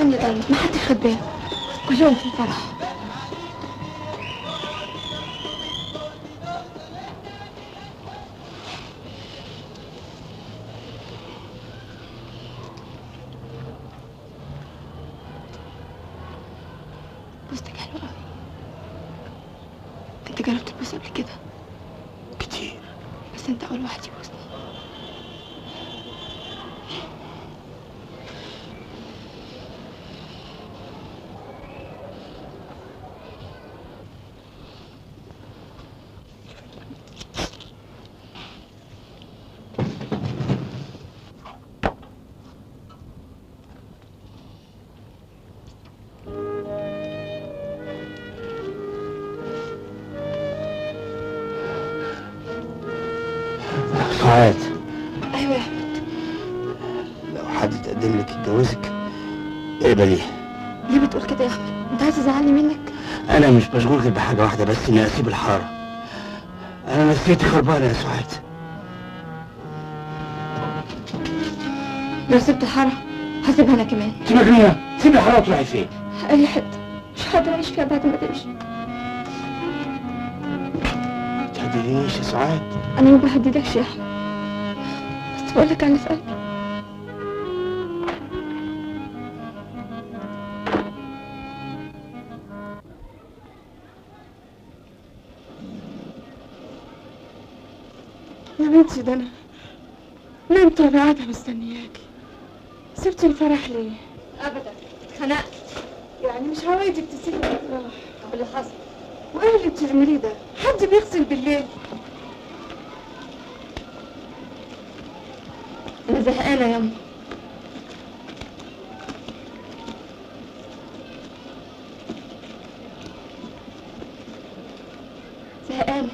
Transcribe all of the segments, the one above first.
الدنيا ضلمة، محدش خد باله، كلهم في الفرح. بوستك حلوة أوي. أنت جربت تبوس قبل كده؟ كتير. بس أنت أول واحد يبوسني. سعاد. ايوه يا احمد. لو حد تقدم لك يتجوزك اقبليه. ليه بتقول كده يا احمد؟ انت عايز تزعلني منك؟ انا مش مشغول غير بحاجة واحدة بس، اني اسيب الحارة. انا نفسيتي خربانة يا سعاد. لو سبت الحارة هسيبها انا كمان. انت مجنونة؟ سيبي الحارة وتروحي فين؟ اي حتة، مش هقدر اعيش فيها بعد ما تمشي. ما تهددنيش يا سعاد. انا ما بهددكش يا احمد، بس بقولك على اللي في قلبي. يا بنتي ده انا نمت وانا قاعدة مستنياكي. سبتي الفرح ليه؟ ابدا، اتخنقت. يعني مش عوايدك تسيبي الافراح. طب اللي حصل؟ وايه اللي بتعمليه ده؟ حد بيغسل بالليل؟ انا زهقانه يا يما. زهقانه.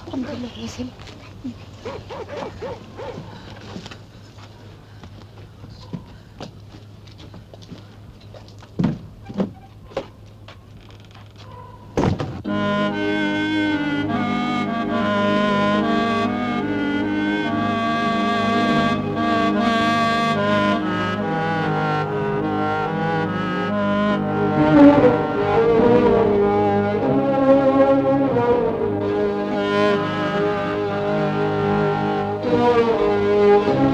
الحمد لله يا سلمى. Thank you.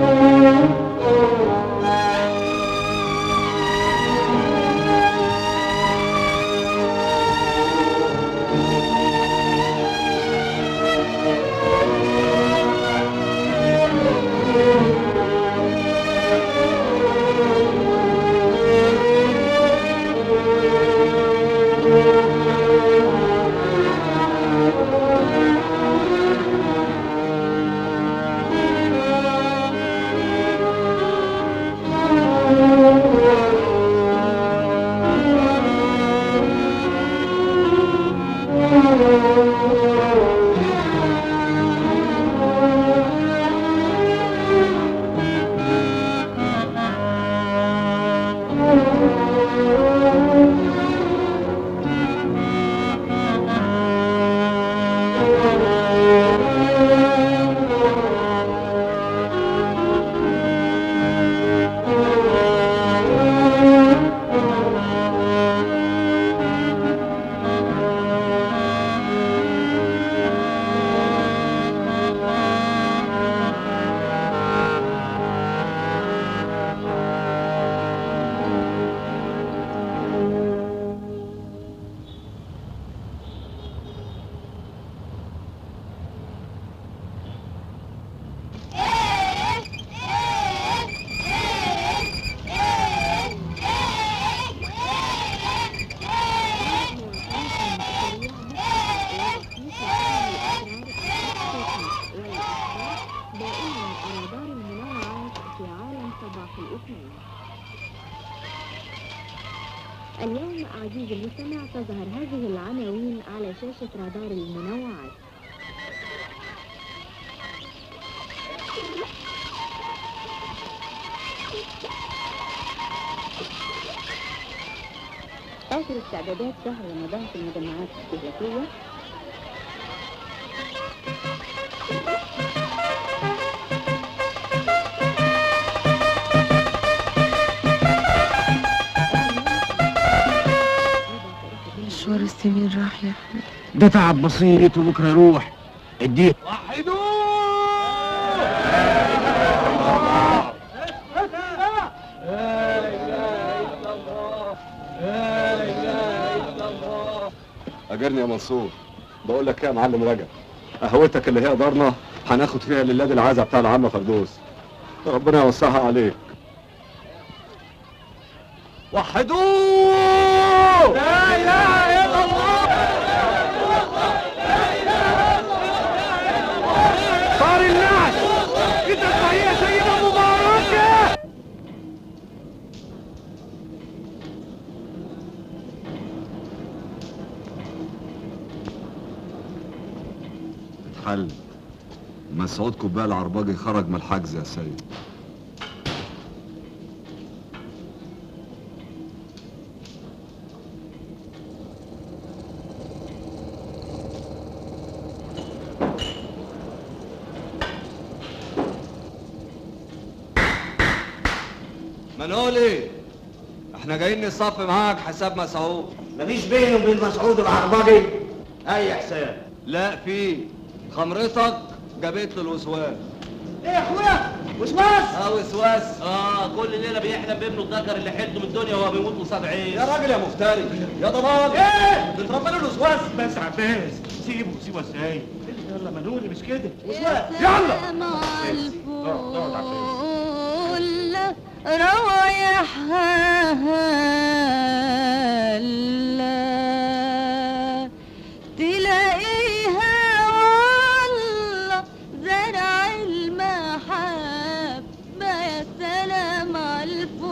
عزيزي المستمع تظهر هذه العناوين على شاشة رادار المنوعات. آخر استعدادات شهر رمضان في المجمعات الاستهلاكية. مشوار السنين راح يا احمد. ده تعب بسيط وبكره يروح. اديه وحدوه. لا اله الا الله، لا اله الا الله. اجرني يا منصور. بقول لك ايه يا معلم رجب، قهوتك اللي هي دارنا هناخد فيها لله العزا بتاع العم فردوس، ربنا يوسعها عليك. وحدوه. لا اله الا الله، لا اله الا الله. صار النعش كده الصحيح سيدة مباركة. اتحل مسعود كوباية العرباجي خرج من الحجز يا سيد. منولي، احنا جايين نصفي معاك حساب مسعود. مفيش بيني وبين مسعود العرباجي اي حساب. لا في خمرتك جابت له الوسواس. ايه يا اخويا وسواس؟ وسواس. كل ليلة بيحلم بابنه الذكر اللي حلته من الدنيا وهو بيموت قصاد عين. يا راجل يا مفتري يا ضلال، ايه بتربي له الوسواس؟ بس عباس سيبه سيبه ازاي؟ يلا منولي مش كده وسواس. يلا روايحها هلا تلاقيها والله زرع المحبة. يا سلام على الفل.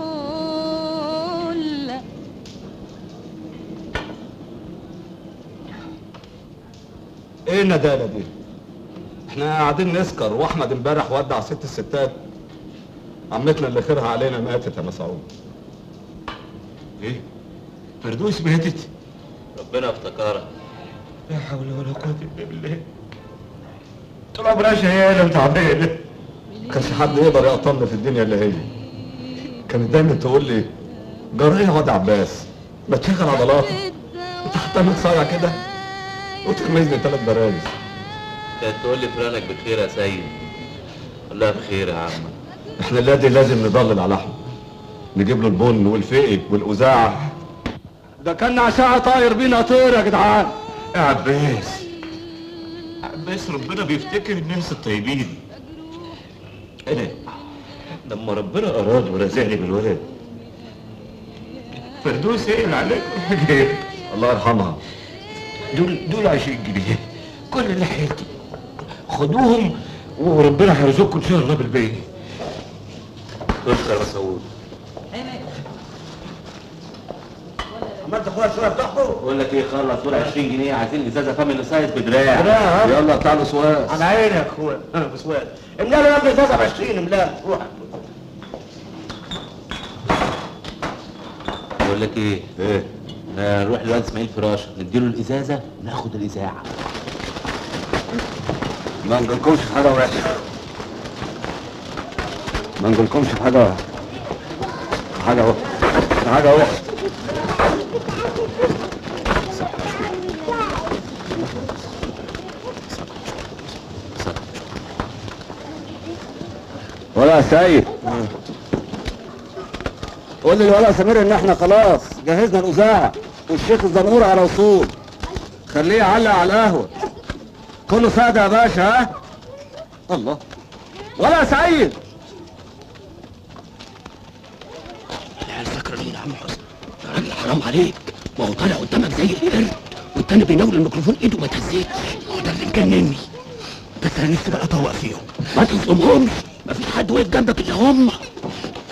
ايه الندالة دي؟ احنا قاعدين نسكر واحمد امبارح ودع ست الستات. عمتنا اللي خيرها علينا ماتت يا مسعود. ايه؟ فردوس ماتت؟ ربنا افتكرها. لا حول ولا قوة الا بالله. طول عمرها شقيانة وتعبانة. ما كانش حد يقدر يقطمني في الدنيا اللي هي. كانت دايما تقول لي جرى ايه يا واد عباس؟ ما تشغل عضلاتك. انت حتى صايع كده وتغمزني 3 برايز. كانت تقول لي فرانك بخير يا سيد. قول لها بخير يا عم. احنا اللادي لازم نضلل على احمد، نجيب له البن والفقي والقزاعه. ده كان عشاء طاير بينا طير يا جدعان. يا عباس عباس، ربنا بيفتكر الناس الطيبين. انا لما ربنا اراد ورزقني بالولد فردوس ايه اللي عليك؟ الله يرحمها. دول 20 جنيه كل اللي حياتي، خدوهم وربنا هيرزقكم ان شاء الله بالباقي. اشكر يا مسعود. عملت اخويا شوية بتاعكم؟ بقول لك ايه، خلص دول 20 جنيه، عايزين ازازة family size بدراع. يلا اطلع له سواس. على عيني يا اخويا بسواس. املا له يا ابني ازازة ب 20، املاها روح. بقول لك ايه؟ ايه؟ نروح للواد اسماعيل فراشه نديله الازازه ناخد الاذاعة. ما نقولكمش في حاجة وحشة. ما نقولكمش في حاجة حاجة وحشة حاجة وحشة. ولا يا سيد، قول للولا سمير ان احنا خلاص جهزنا الأذاعة والشيخ الزنقور على وصول. خليه يعلق على القهوة. كله سادة يا باشا. ها؟ الله. ولا يا سعيد. العيال سكرانين يا عم حسن. يا راجل حرام عليك، ما هو طالع قدامك زي القرد والتاني بيناول الميكروفون ايده ما تهزتش. هو ده اللي مجنني. بس انا نفسي بقى اطوق فيهم. ما تظلمهمش، مفيش حد واقف جنبك الا هم.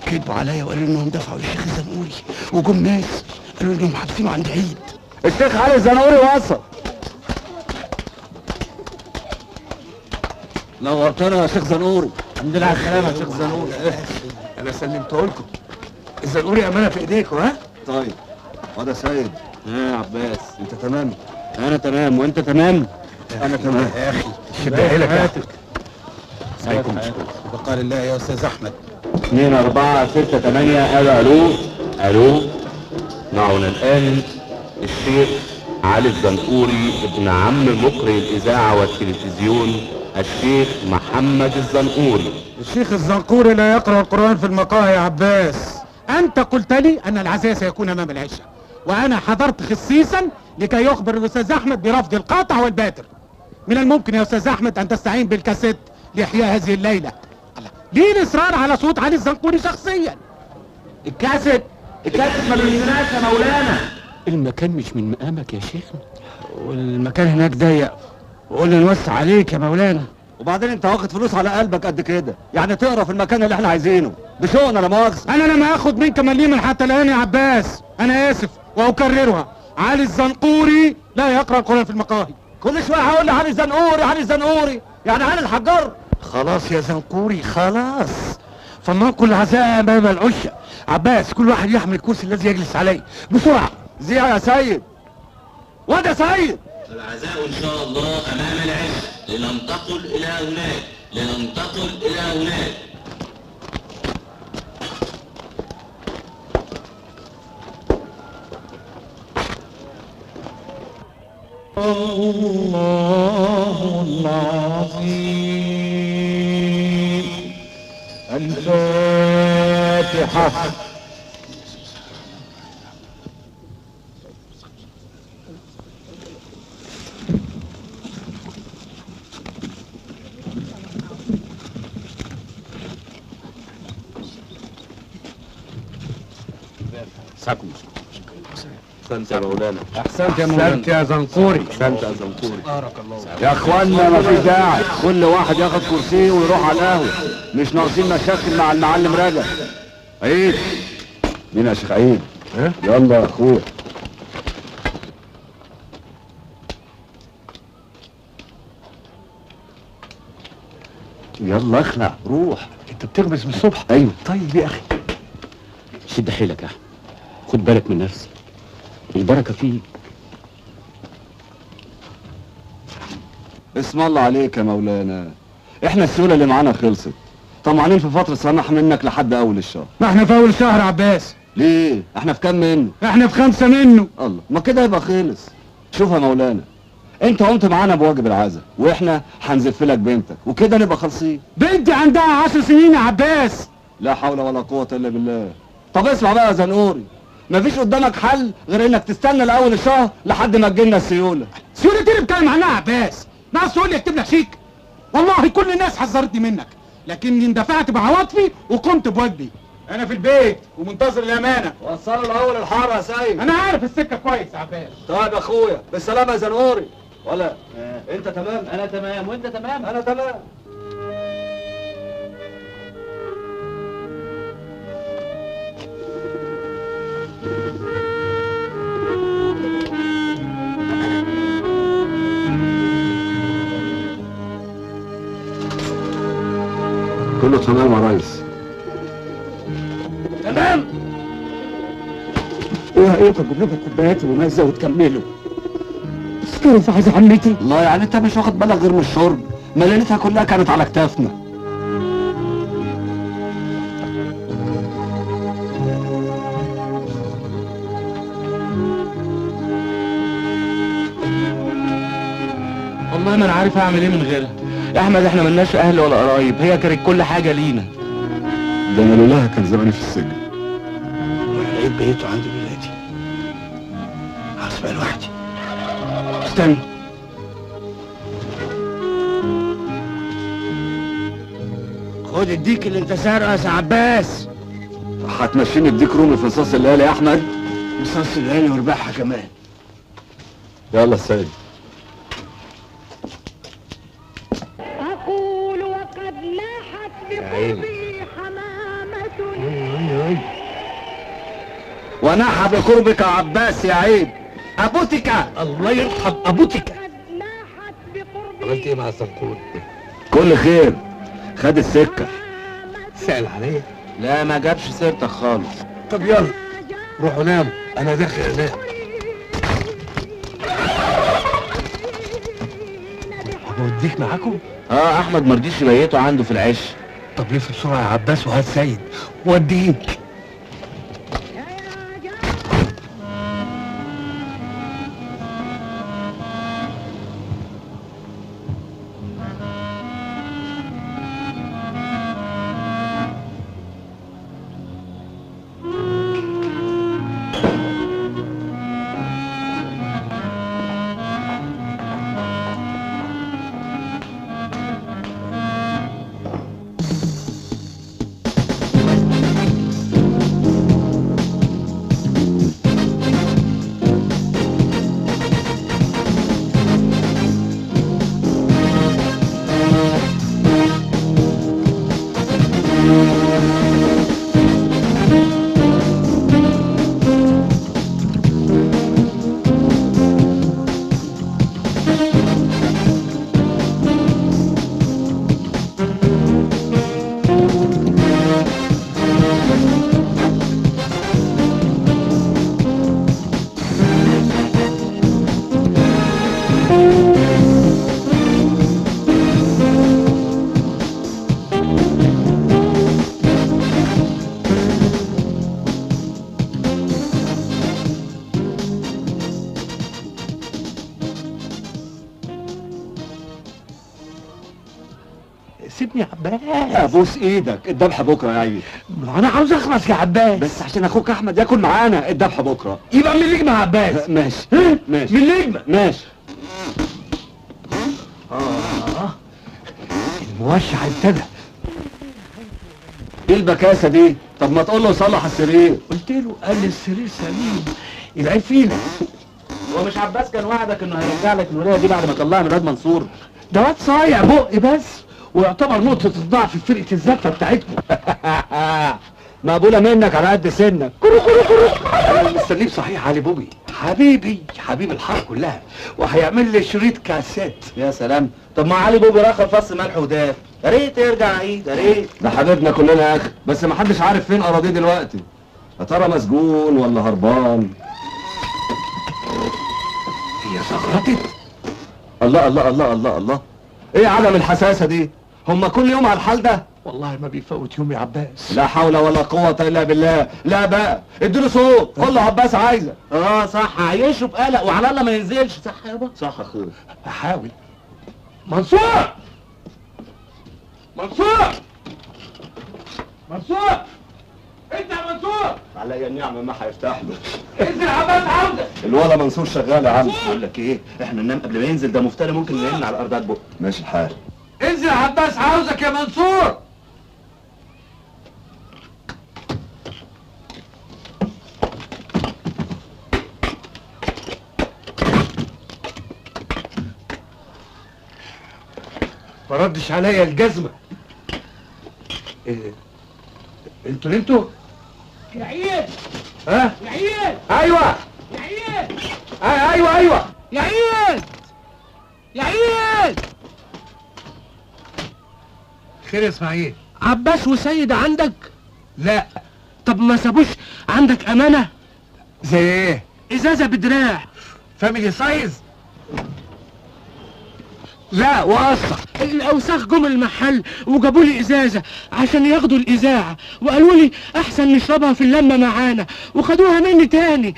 كدبوا عليا وقالوا انهم دفعوا للشيخ الزنقوري، وجم ناس قالوا قالوا انهم حابسينه عند عيد. الشيخ علي الزنقوري وصل. نورتنا يا شيخ زنقوري. الحمد لله على السلامة يا شيخ زنقوري. انا سلمته لكم. الزنقوري امانه في ايديكم. ها؟ طيب وده سيد. ها يا عباس انت تمام؟ انا تمام وانت تمام؟ انا تمام يا اخي. شد حيلك يا اخي. سايكم بقال الله يا استاذ احمد. 2 4 6 8. الو الو الو. معنا الان الشيخ علي الزنقوري ابن عم مقرئ الاذاعة والتلفزيون الشيخ محمد الزنقوري. الشيخ الزنقوري لا يقرأ القرآن في المقاهي يا عباس. أنت قلت لي أن العزاء سيكون أمام العشاء، وأنا حضرت خصيصا لكي يخبر الأستاذ أحمد برفض القاطع والباتر. من الممكن يا أستاذ أحمد أن تستعين بالكاسيت لإحياء هذه الليلة. الله، ليه الإصرار على صوت علي الزنقوري شخصيا؟ الكاسيت الكاسيت ما بينساش يا مولانا. المكان مش من مقامك يا شيخنا، والمكان هناك ضيق وقلنا نوسع عليك يا مولانا. وبعدين انت واخد فلوس على قلبك قد كده، يعني تقرا في المكان اللي احنا عايزينه بشوقنا. لا مؤاخذة، انا لم اخد منك مليما حتى الان يا عباس. انا اسف واكررها، علي الزنقوري لا يقرا القران في المقاهي. كل شوية هقول لعلي الزنقوري علي الزنقوري، يعني علي الحجار. خلاص يا زنقوري خلاص، فلننقل العزاء امام العشاء. عباس كل واحد يحمل الكرسي الذي يجلس عليه بسرعة. زيع يا سيد. واد يا سيد. العزاء ان شاء الله امام العشاء، لننتقل الى هناك، لننتقل الى هناك. الله العظيم. الفاتحة. احسنت يا مولانا. احسنت يا مولانا. احسنت يا زنقوري. احسنت يا زنقوري. بارك الله. يا اخوانا ما فيش داعي، كل واحد ياخد كرسيه ويروح على القهوة، مش ناقصين مشاكل مع المعلم رجب. عيد مين يا شيخ عيد؟ يلا يا اخويا. يلا اخلع روح. انت بتغمس من الصبح؟ ايوه. طيب يا اخي شد حيلك يا احمد، خد بالك من نفسك، البركة فيك. اسم الله عليك يا مولانا، احنا السيولة اللي معانا خلصت، طمعانين في فترة سماح منك لحد اول الشهر. ما احنا في اول شهر يا عباس. ليه؟ احنا في كام منه؟ احنا في 5 منه. الله، ما كده يبقى خلص. شوف يا مولانا، انت قمت معانا بواجب العزاء، واحنا هنزف لك بنتك، وكده نبقى خالصين. بنتي عندها 10 سنين يا عباس. لا حول ولا قوة الا بالله. طب اسمع بقى يا زنقوري، مفيش قدامك حل غير انك تستنى لاول الشهر لحد ما تجيلنا السيولة. السيولة دي اللي بتكلم عنها يا عباس؟ ناقص تقول لي اكتب لك شيك؟ والله كل الناس حذرتني منك، لكني اندفعت بعواطفي وقمت بواجبي. انا في البيت ومنتظر الامانة. وصلوا الاول الحارة يا سيد. انا عارف السكة كويس يا عباس. طيب يا اخويا بالسلامة يا زنقوري. ولا انت تمام؟ انا تمام. وانت تمام؟ انا تمام. كله تمام يا ريس. تمام. ايه رايكم اجيب لكم كوبايات ومزه وتكملوا؟ تذكروا في عايز عمتي؟ الله، يعني انت مش واخد بالك غير من الشرب؟ مليلتها كلها كانت على كتافنا. والله ما انا عارف اعمل ايه من غيرها يا احمد. احنا ملناش اهل ولا قرايب، هي كانت كل حاجة لينا. ده انا لولاها كان زماني في السجن. لقيت بيته عند ولادي، عاوز بقى لوحدي. استنى، خد الديك اللي انت سارقه يا عباس. هتمشيني بديك رومي في نصاص الليالي يا احمد؟ نصاص الليالي ورباحها كمان. يلا السيد. أقول وقد لاحت بقربي حمامة. ونحى بقربك عباس يا عيد. ابوتيكا. الله يرحم ابوتيكا. عملت ايه مع الزنقور؟ كل خير، خد السكة. سأل عليا؟ لا ما جابش سيرتك خالص. طب يلا روحوا ناموا، انا داخل انام. هوديك معاكم؟ اه احمد مرضيش يبيته عنده في العش. طب لف بسرعة يا عباس وهات سيد وديك. سيبني يا عباس. ابوس ايدك، الذبح بكره يا عيد. انا عاوز اخلص يا عباس. بس عشان اخوك احمد ياكل معانا الذبح بكره. يبقى من اللجمه يا عباس. ماشي ماشي، من اللجمه. ماشي. الموشح ابتدى. ايه البكاسه دي؟ طب ما تقول له صلح السرير. قلت له، قال لي السرير سليم، العيب فينا. هو مش عباس كان وعدك انه هيرجع لك الولاية دي بعد ما طلعها من واد منصور؟ ده واد صايع بق بس، ويعتبر نقطة الضعف في فرقة الزفة بتاعتكم. مقبولة منك على قد سنك. كرو كرو كرو. أنا مستنيه صحيح علي بوبي، حبيبي حبيب الحارة كلها، وهيعمل لي شريط كاسيت. يا سلام، طب ما علي بوبي رخر فص ملح وداب، يا ريت يرجع عيد، يا ريت. ده حبيبنا كلنا يا أخي، بس ما حدش عارف فين أراضيه دلوقتي. يا ترى مسجون ولا هربان؟ هي زغرطت. الله الله الله الله الله، إيه عدم الحساسة دي؟ هما كل يوم على الحال ده؟ والله ما بيفوت يوم يا عباس. لا حول ولا قوة إلا بالله. لا بقى اديله صوت، قول له عباس عايزك. اه صح، عايشه بقلق وعلى الله ما ينزلش. صح يابا؟ صح يا اخويا. هحاول. منصور! منصور! منصور! انت يا منصور! عليا النعمة ما هيفتح له. انزل عباس عاوزك. الولا منصور شغال يا عم. بقول لك ايه، احنا ننام قبل ما ينزل، ده مفتري ممكن ننام على الارض بقه. ماشي الحال. انزل يا عباس عاوزك يا منصور. ما ردش عليا الجزمة. ايه انتوا نمتوا؟ يا عيد. ها؟ يا عيد. ايوه يا عيد. ايوه ايوه يا عيد. يا عيد. خير يا اسماعيل. عباس وسيد عندك؟ لا. طب ما سابوش عندك امانه؟ زي ايه؟ ازازة بدراع. family size؟ لا وقصة. الاوساخ جم المحل وجابوا لي ازازة عشان ياخدوا الاذاعة، وقالوا لي احسن نشربها في اللمة معانا، وخدوها مني تاني.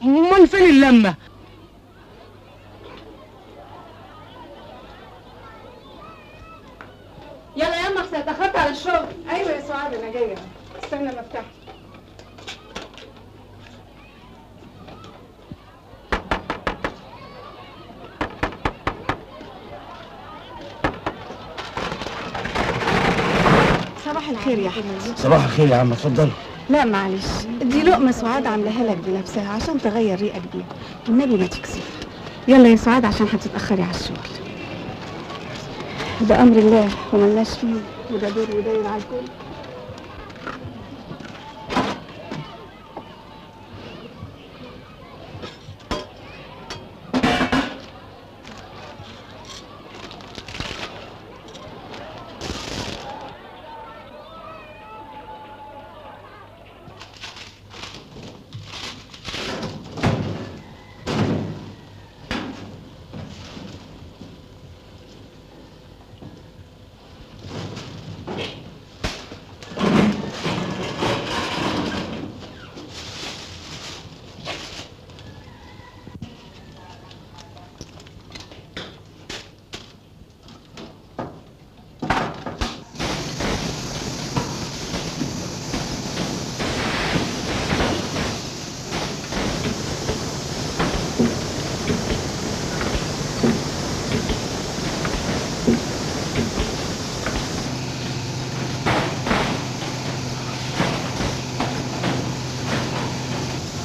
امال فين اللمة؟ يلا يلا احسن اتاخرت على الشغل. ايوه يا سعاد انا جاية، استنى ما افتح. صباح الخير يا احمد. صباح الخير يا عم، اتفضلي. لا معلش، دي لقمة سعاد عاملاها لك بنفسها عشان تغير ريقك بيها، والنبي ما تكسف. يلا يا سعاد عشان هتتاخري على الشغل. ده امر الله وملناش فيه، وده دور وداير على الكل.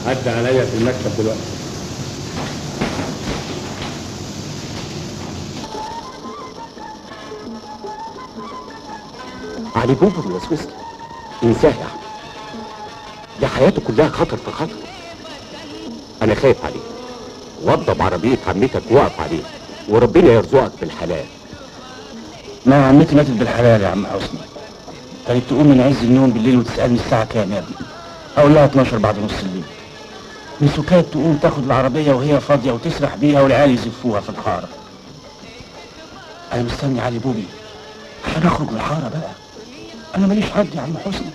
عدى عليا في المكتب دلوقتي. علي بوبو بيوسوس لي. انساه يا احمد، ده حياته كلها خطر في خطر. انا خايف عليه. وضب عربية عمتك وقف عليه، وربنا يرزقك بالحلال. ما عمتي ماتت بالحلال يا عم حسني. كانت تقوم من عز النوم بالليل وتسألني الساعة كام يا ابني؟ أقول لها 12 بعد نص الليل. من سكات تقوم تاخد العربية وهي فاضية وتسرح بيها والعيال يزفوها في الحارة. أنا مستني علي بوبي عشان أخرج من الحارة بقى. أنا ماليش حد يا عم حسني.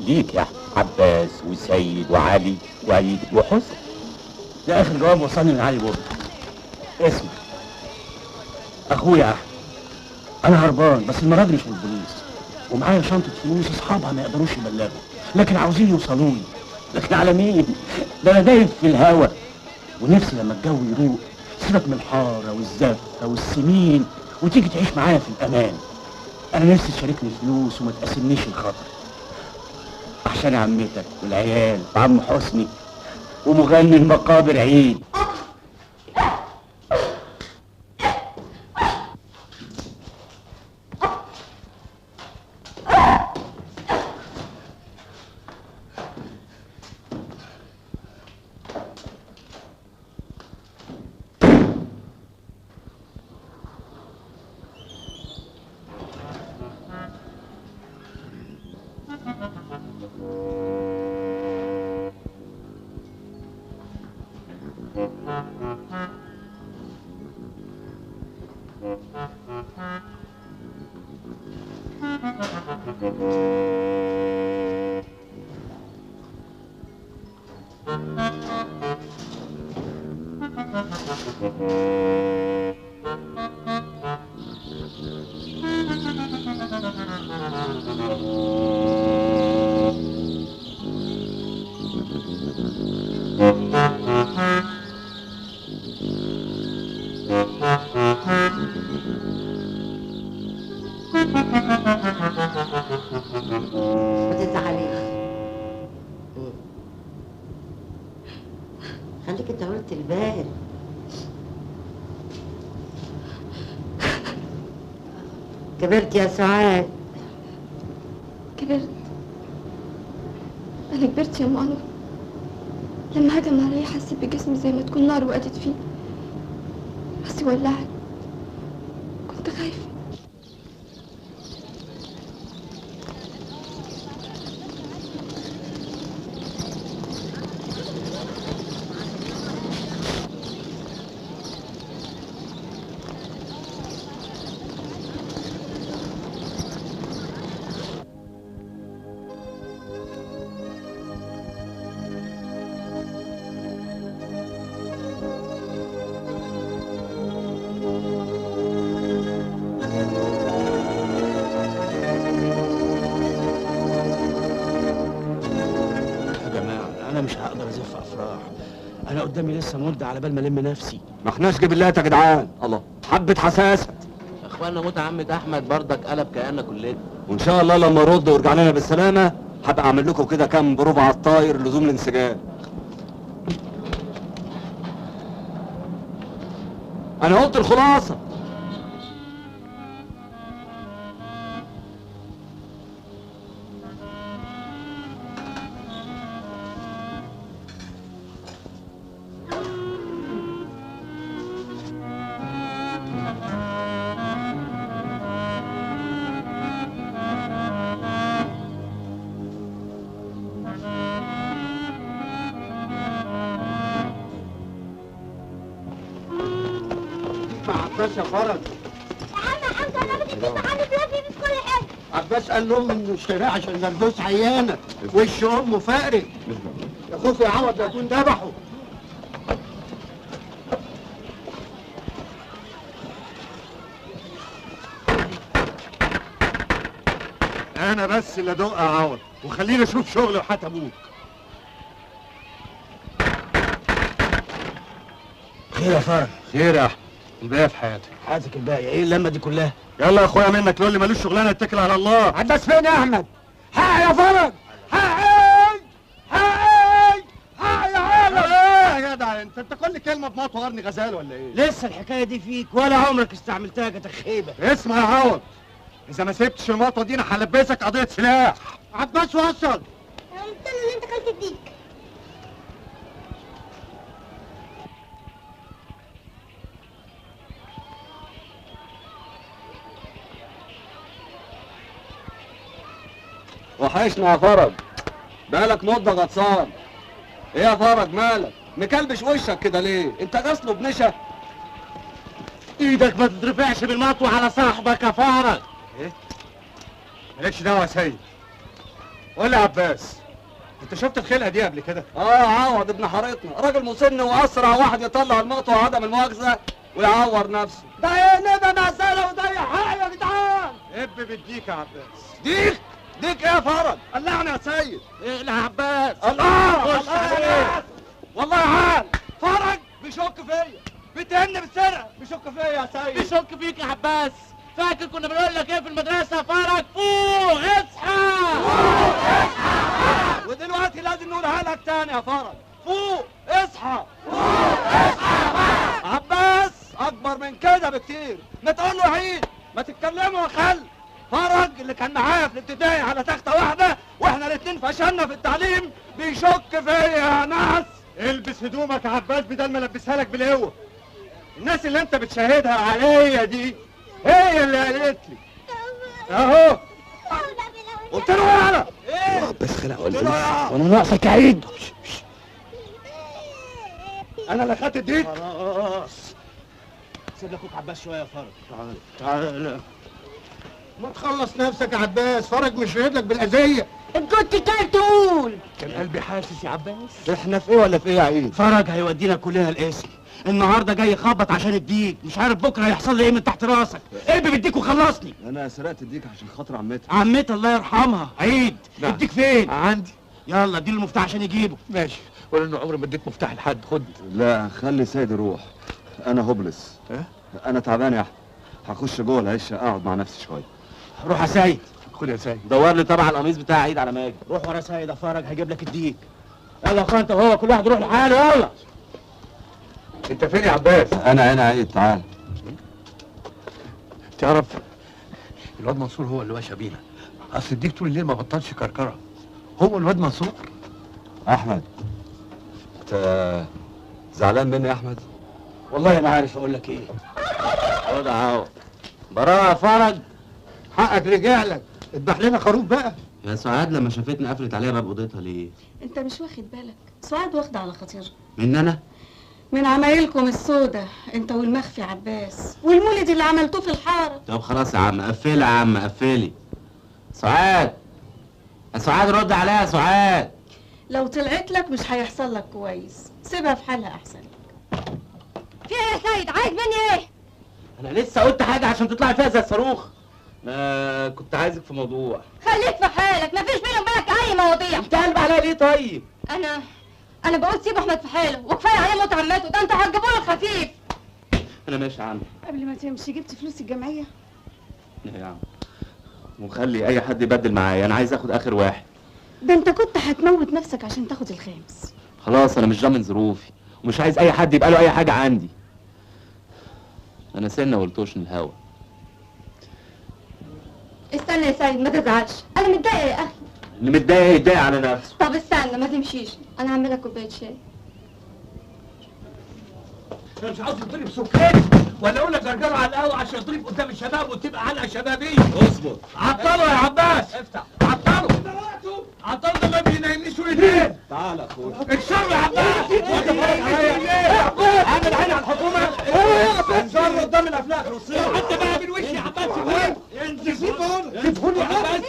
ليك يا عباس وسيد وعلي وعيد وحسني. ده آخر جواب وصلني من علي بوبي. اسمع أخويا أحمد، أنا هربان بس المرة دي مش من البوليس، ومعايا شنطة فلوس أصحابها ما يقدروش يبلغوا، لكن عاوزين يوصلوني. لكن على مين؟ ده أنا دايب في الهوا، ونفسي لما الجو يروق سيبك من الحارة والزفة والسمين وتيجي تعيش معايا في الأمان. أنا نفسي تشاركني فلوس وما تقاسمنيش الخطر، عشان عمتك والعيال وعم حسني ومغني المقابر عيد. ما تزعليش، خليك انت قلت البال. كبرت يا سعاد. كبرت، أنا كبرت يا أم أنور. لما هجم عليا حسيت بجسمي زي ما تكون نار وقدت فيه، راسي ولعت، كنت خايفة. انا قدامي لسه مده على بال ما الم نفسي. ما احناش جبلات يا جدعان. الله، حبه حساسة. اخوانا موت عمة احمد برضك قلب كأننا كلنا. وان شاء الله لما ارد وارجع لنا بالسلامة هبقى اعمل لكم كده كام بروفه على الطاير لزوم الانسجام. انا قلت الخلاصة. عباس يا فرج. يا عم حمزة انا بدي عم بيوفي في كل حاجة. عباس قال لامي انه اشتراه عشان نرجس عيانه، وش امه فقري. يا خوفي يا عوض لا يكون ذبحه. انا بس اللي ادق يا عوض، وخليني اشوف شغل وحات ابوك. خير يا فرج. خير يا احمد. الباقي في حياتك. حياتك الباقية، ايه اللمة دي كلها؟ يلا يا اخويا منك لولي مالوش شغلانة، اتكل على الله. عباس فين يا احمد؟ حق يا فرج، حقي حقي حقي. انت كل كلمة بمطوه قرن غزال ولا ايه؟ لسه الحكاية دي فيك ولا عمرك استعملتها كتخيبه. اسمع يا عوض، اذا ما سبتش المطوه دي انا هلبسك قضية سلاح. عباس وصل. انا قلت له ان انت خلت الديك. وحشنا يا فرج، بقالك مده غطسان. ايه يا فرج مالك؟ مكلبش وشك كده ليه؟ انت غسله بنشا؟ ايدك ما تترفعش بالمطوه على صاحبك يا فرج. ايه؟ مالكش دعوه يا سيد. قول لي يا عباس، انت شفت الخلقة دي قبل كده؟ اه عوض ابن حارتنا، راجل مسن واسرع واحد يطلع المطوه عدم المؤاخذة ويعور نفسه. ده يقلبها مسالة وضيع حقي يا جدعان. اب بالديك يا عباس. ديك؟ ديك ايه يا فرج؟ قلعنا يا سيد. اقلع يا عباس. الله الله والله عال. فرج بيشك فيا، بيتهمني بالسرقة، بيشك فيا يا سيد. بيشك فيك يا عباس. فاكر كنا بنقول لك ايه في المدرسة؟ فرج فوق اصحى، فوق اصحى. ودلوقتي لازم نقولها لك تاني يا فرج، فوق اصحى، فوق اصحى يا فرج. عباس اكبر من كده بكتير، ما تقول له عيد، ما تتكلموا يا خل. فرج اللي كان معايا في الابتدائي على تخته واحدة واحنا الاتنين فشلنا في التعليم بيشك فيا يا ناس. البس هدومك يا عباس بدل ما البسها لك بالقوة. الناس اللي انت بتشاهدها عليا دي هي اللي قالت لي اهو. قلت له ايه؟ ايه عباس خلع ولا ايه؟ وانا ناقصك يا عيد؟ انا اللي خدت الديك. خلاص سيب لك اخوك عباس شوية يا فرج. تعال تعال، ما تخلص نفسك يا عباس، فرج مش شاهد لك بالاذيه. انت كنت كان تقول كان قلبي حاسس يا عباس. احنا في ايه ولا في ايه يا عيد؟ فرج هيودينا كلنا القسم. النهارده جاي يخبط عشان الديك، مش عارف بكره هيحصل لي ايه من تحت راسك. قلبي بالديك وخلصني. انا سرقت الديك عشان خاطر عمتي. عمتي الله يرحمها. عيد. نعم. الديك فين؟ عندي. يلا اديله المفتاح عشان يجيبه. ماشي، ولا انه عمري ما اديت مفتاح لحد. خد. لا خلي سيد يروح، انا hopeless. اه؟ انا تعبان يا احمد، هخش جوه العشه اقعد مع نفسي شوية. روح يا سيد. خد يا سيد. دور لي طبعا القميص بتاع عيد على ما اجي. روح ورا سيد يا فرج هيجيب لك الديك. يلا يا اخويا انت وهو كل واحد يروح لحاله. يلا. انت فين يا عباس؟ انا هنا عيد. تعال. تعرف الواد منصور هو اللي واشى بينا، اصل الديك طول الليل ما بطلش كركره. هو الواد منصور. احمد انت زعلان مني يا احمد؟ والله ما عارف اقول لك ايه. خد اهو براءة يا فرج. حقك رجع لك، اذبح لنا خروف بقى. يا سعاد لما شافتني قفلت عليها باب اوضتها ليه؟ انت مش واخد بالك، سعاد واخده على خاطرها. من انا؟ من عمايلكم السودة انت والمخفي عباس والمولد اللي عملتوه في الحارة. طب خلاص يا عم قفلي يا عم قفلي. سعاد يا سعاد رد عليها يا سعاد. لو طلعت لك مش هيحصل لك كويس، سيبها في حالها احسن لك. في ايه يا سيد؟ عايز مني ايه؟ انا لسه قلت حاجة عشان تطلعي فيها زي الصاروخ. ما كنت عايزك في موضوع. خليك في حالك، مفيش بيني وبينك اي مواضيع. انت قلب عليا ليه طيب؟ انا بقول سيب احمد في حاله وكفاية عليه موت عمته، ده انتوا هتجيبوا له الخفيف. انا ماشي يا عم. قبل ما تمشي جبت فلوس الجمعية؟ لا يا عم، وخلي اي حد يبدل معايا، انا عايز اخد اخر واحد. ده انت كنت هتموت نفسك عشان تاخد الخامس. خلاص انا مش ضامن ظروفي ومش عايز اي حد يبقى له اي حاجة عندي. انا سنة قلتوش الهوا. استنى يا سيد ما تزعلش، انا متضايقة يا اخي. اللي متضايق يتضايق على نفسه. طب استنى ما تمشيش، انا هعمل لك كوباية شاي. انا مش عاوز يضرب سكان ولا اقول لك جرجره على القهوة عشان يضرب قدام الشباب وتبقى علقه شبابية. اصبر. عطله يا عباس. افتح. عطله. عطله ده ما بينامنيش وليدين. تعالى يا اخويا. اكسره يا عباس. وانت عليا. عامل عين على الحكومة. اكسره قدام الافلاك. حتى بقى من وشي يا عباس. سيبوني سيبوني يا عباس.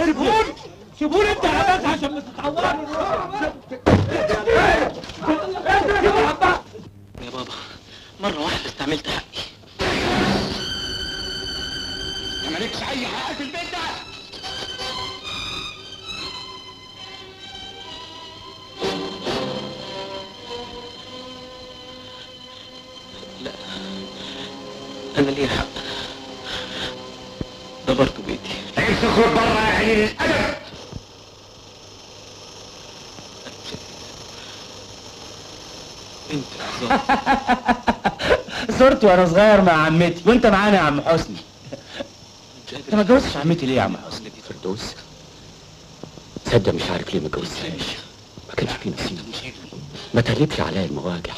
سيبوني سيبوني انت يا عباس عشان ما تتعورش. يا بابا مرة واحدة استعملت حقي. انت مالكش أي حق في البيت ده. لا أنا ليا حق، ده برضه بيتي. عيب تخرج بره يا قليل الأدب. أنت صورتي وانا صغير مع عمتي وانت معانا يا عم حسني. انت ما اتجوزتش عمتي ليه يا عم حسني؟ فردوس تصدق مش عارف ليه ما اتجوزتهاش، ما كانش في نصيب، ما تقلبش عليا المواجع.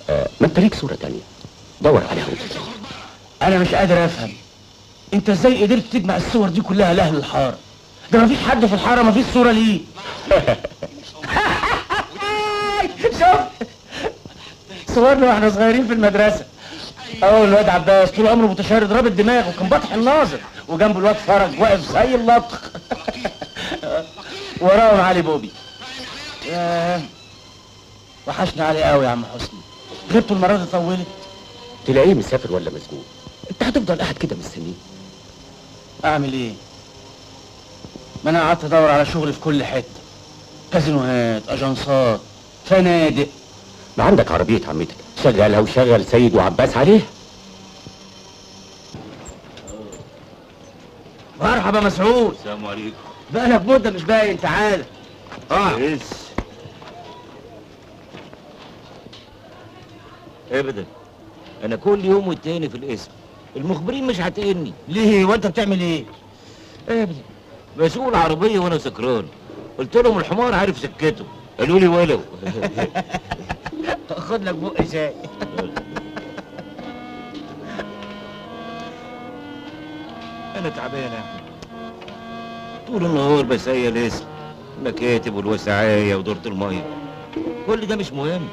ما انت ليك صورة تانية، دور عليها وانت. انا مش قادر افهم انت ازاي قدرت تجمع الصور دي كلها لاهل الحارة؟ ده مفيش حد في الحارة مفيش صورة ليه. شوف صورنا واحنا صغيرين في المدرسة. اول الواد عباس طول عمره متشرد رابط دماغه وكان بطح الناظر، وجنبه الواد فرج واقف زي اللطخ. وراهم علي بوبي. ياه وحشنا علي قوي يا عم حسني، غيبته المرة دي طولت. تلاقيه مسافر ولا مسجون، انت هتفضل قاعد كده مستنيه. اعمل ايه؟ ما انا قعدت ادور على شغل في كل حتة، كازينوهات، اجنسات، فنادق. ما عندك عربية عمتك، شغلها وشغل سيد وعباس عليها. مرحبا مسعود. السلام عليكم. بقالك مده مش باين، تعالى. ابدا، انا كل يوم والتاني في القسم، المخبرين مش هتقني. ليه؟ وانت بتعمل ايه؟ ابدا، بسوق العربية وانا سكران، قلت لهم الحمار عارف سكته، قالوا لي ولو. خد لك بق شاي. انا تعبان يا احمد، طول النهار بسيل اسم المكاتب والوسعايه ودورة المية، كل ده مش مهم.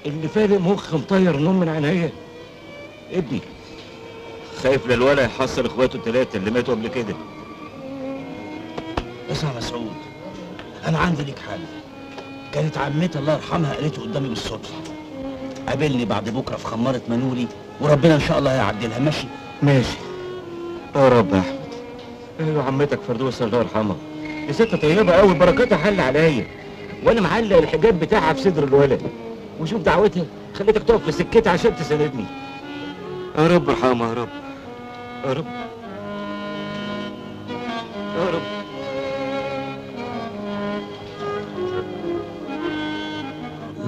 اللي فارق مخ مطير النوم من عينيا ابني، خايف للولد يحصل اخواته الثلاثة اللي ماتوا قبل كده. اسمع مسعود، انا عندي ليك حل. كانت عمتي الله يرحمها قالته قدامي بالصدفة. قابلني بعد بكره في خمارة منولي وربنا ان شاء الله هيعدلها. ماشي؟ ماشي يا رب يا احمد. ايوه عمتك فردوس الله يرحمها، دي ست طيبة قوي، بركتها حل عليا، وانا معلق الحجاب بتاعها في صدر الولد، وشوف دعوتها خليتك تقف في سكتي عشان تساندني. يا رب ارحمها يا رب، يا رب يا رب.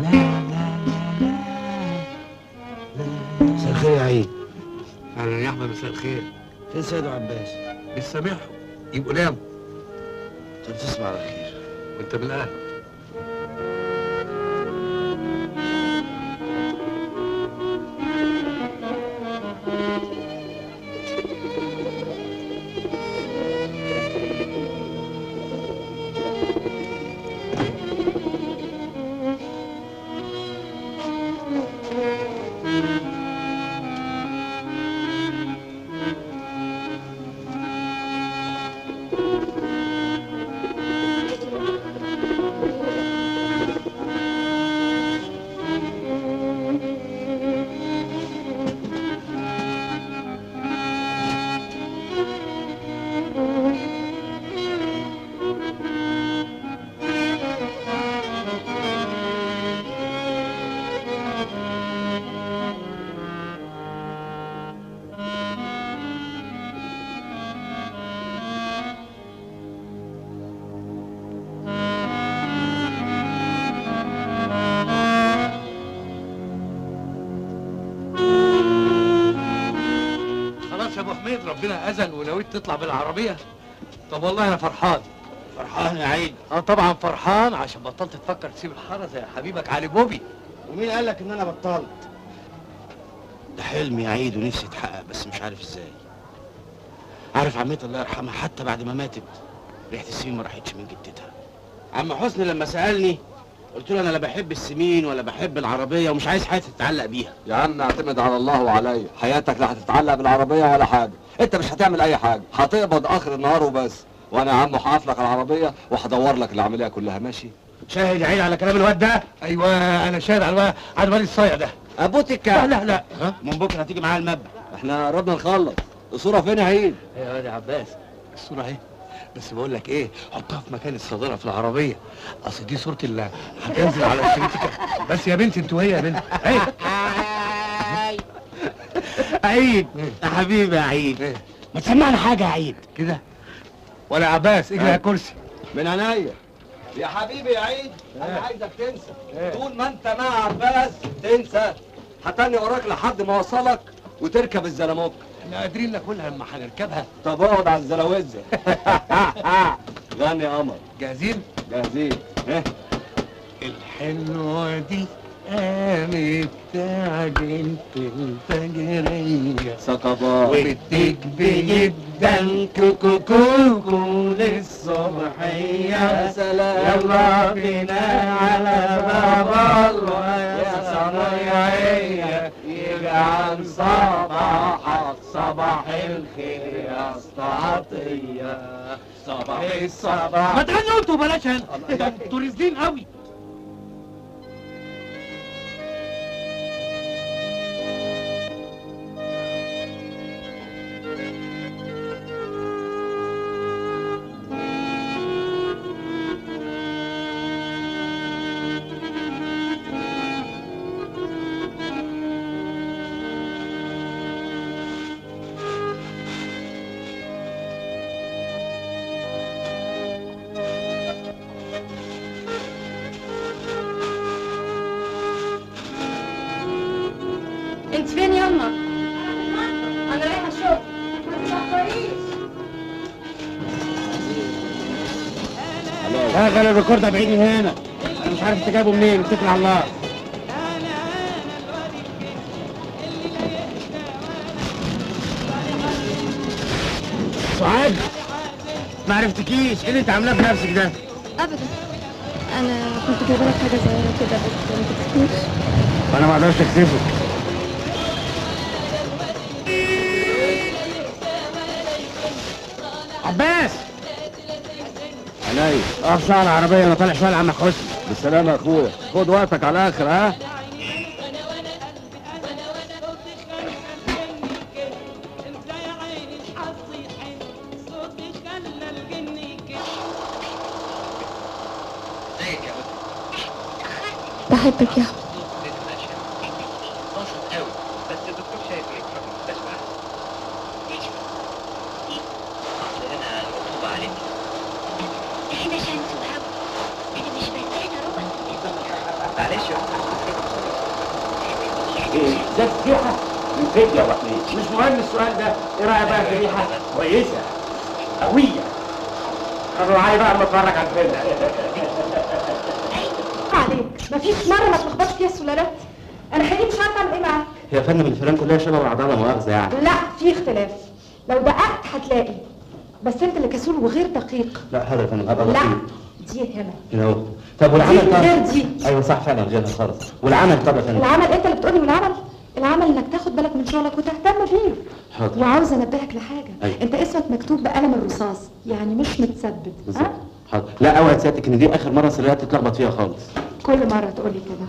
لا لا لا لا. مساء الخير يا عيد. اهلا يا احمد. مساء الخير. فين سيد وعباس؟ مش سامعهم، يبقوا ناموا. طب تصبح على خير. وانت من اهل. ربنا اذن ونويت تطلع بالعربية. طب والله انا فرحان. فرحان يا عيد؟ اه طبعا فرحان، عشان بطلت تفكر تسيب الحارة زي حبيبك علي بوبي. ومين قال لك ان انا بطلت؟ ده حلم يا عيد ونفسي يتحقق، بس مش عارف ازاي. عارف عمتي الله يرحمها حتى بعد ما ماتت ريحه السمين ما راحتش من جدتها. عم حسني لما سالني قلت له انا لا بحب السمين ولا بحب العربية ومش عايز حياتي تتعلق بيها. يا عم اعتمد على الله وعليا، حياتك لا هتتعلق بالعربية ولا حاجة، انت مش هتعمل اي حاجة، هتقبض اخر النهار وبس، وانا يا عم هقف لك العربية وهدور لك العملية كلها. ماشي؟ شاهد يا عيد على كلام الواد ده؟ ايوه انا شاهد على الواد الصايع ده. ابوتك. لا لا لا، ها؟ من بكره هتيجي معايا المبنى. احنا قربنا نخلص. الصورة فين يا عيد؟ يا واد يا عباس الصورة اهي، بس بقول لك ايه، حطها في مكان الصدارة في العربية، اصل دي صوره اللي هتنزل على الشريط. بس يا بنتي انت وهي يا بنت. عيد عيد يا حبيبي يا عيد، ما تسمعنا حاجة يا عيد كده. ولا عباس اجري على الكرسي. من عينيا. يا حبيبي يا عيد، انا عايزك تنسى. طول ما انت مع عباس تنسى. هتاني وراك لحد ما اوصلك وتركب الزلموك. احنا قادرين ناكلها اما هنركبها. طب اقعد على الزلاوزه. غني يا قمر. جاهزين؟ جاهزين. ها الحلوة دي قامت تعجن في الفجرية سقطات وبتكبي جدا كوكو كوكو للصبحية. يا سلام، يلا بينا على باب الله يا صنايعية، يجعل صباحك صباح الخير يا اسطى عطية، صباح الصباح. ما تغنوا انتوا بلاش هنا، ده انتوا رزلين قوي. انت فين يما؟ انا رايحة الشغل. ما تتاخريش. شغل ال record بعيد من هنا، انا مش عارف انت جايبه منين. اتكل على الله. سعاد، ما عرفتكيش، ايه اللي انت عاملاه في نفسك ده؟ ابدا، انا كنت جايبه لك حاجة صغيرة كده بس ما تكسفنيش. انا ما اقدرش اكسفك. عباس، عينيا. اقف شوية على العربية، انا طالع شوية لعمك حسني. بالسلامة يا اخويا، خد وقتك على الاخر. ها بحبك يا احمد. ده فضيحة من فدية يا وحيد. مش مهم السؤال ده. ايه رايك بقى في الريحة؟ كويسة قوية. خلوا علي بقى اما اتفرج على الفيلم. عليك مفيش مرة ما تلخبطش فيها السلالات. انا حقيقي مش عارفه اعمل ايه معاك يا فندم. الفيران كلها شبه بعضها لا مؤاخذة يعني. لا في اختلاف، لو دققت هتلاقي، بس انت اللي كسول وغير دقيق. لا حاضر يا فندم هبقى دقيق. لا دي هنا هنا اهو. طب والعمل؟ طب غير دي. ايوه صح فعلا غيرها خالص. والعمل طب يا فندم؟ العمل انت اللي بتقولي والعمل؟ العمل انك تاخد بالك من شغلك وتهتم بيه. حاضر. وعاوزه انبهك لحاجة. أيوة. انت اسمك مكتوب بقلم الرصاص، يعني مش متثبت. بالظبط. حاضر. لا اوعي سيادتك ان دي اخر مرة سريات تتلخبط فيها خالص. كل مرة تقولي كده.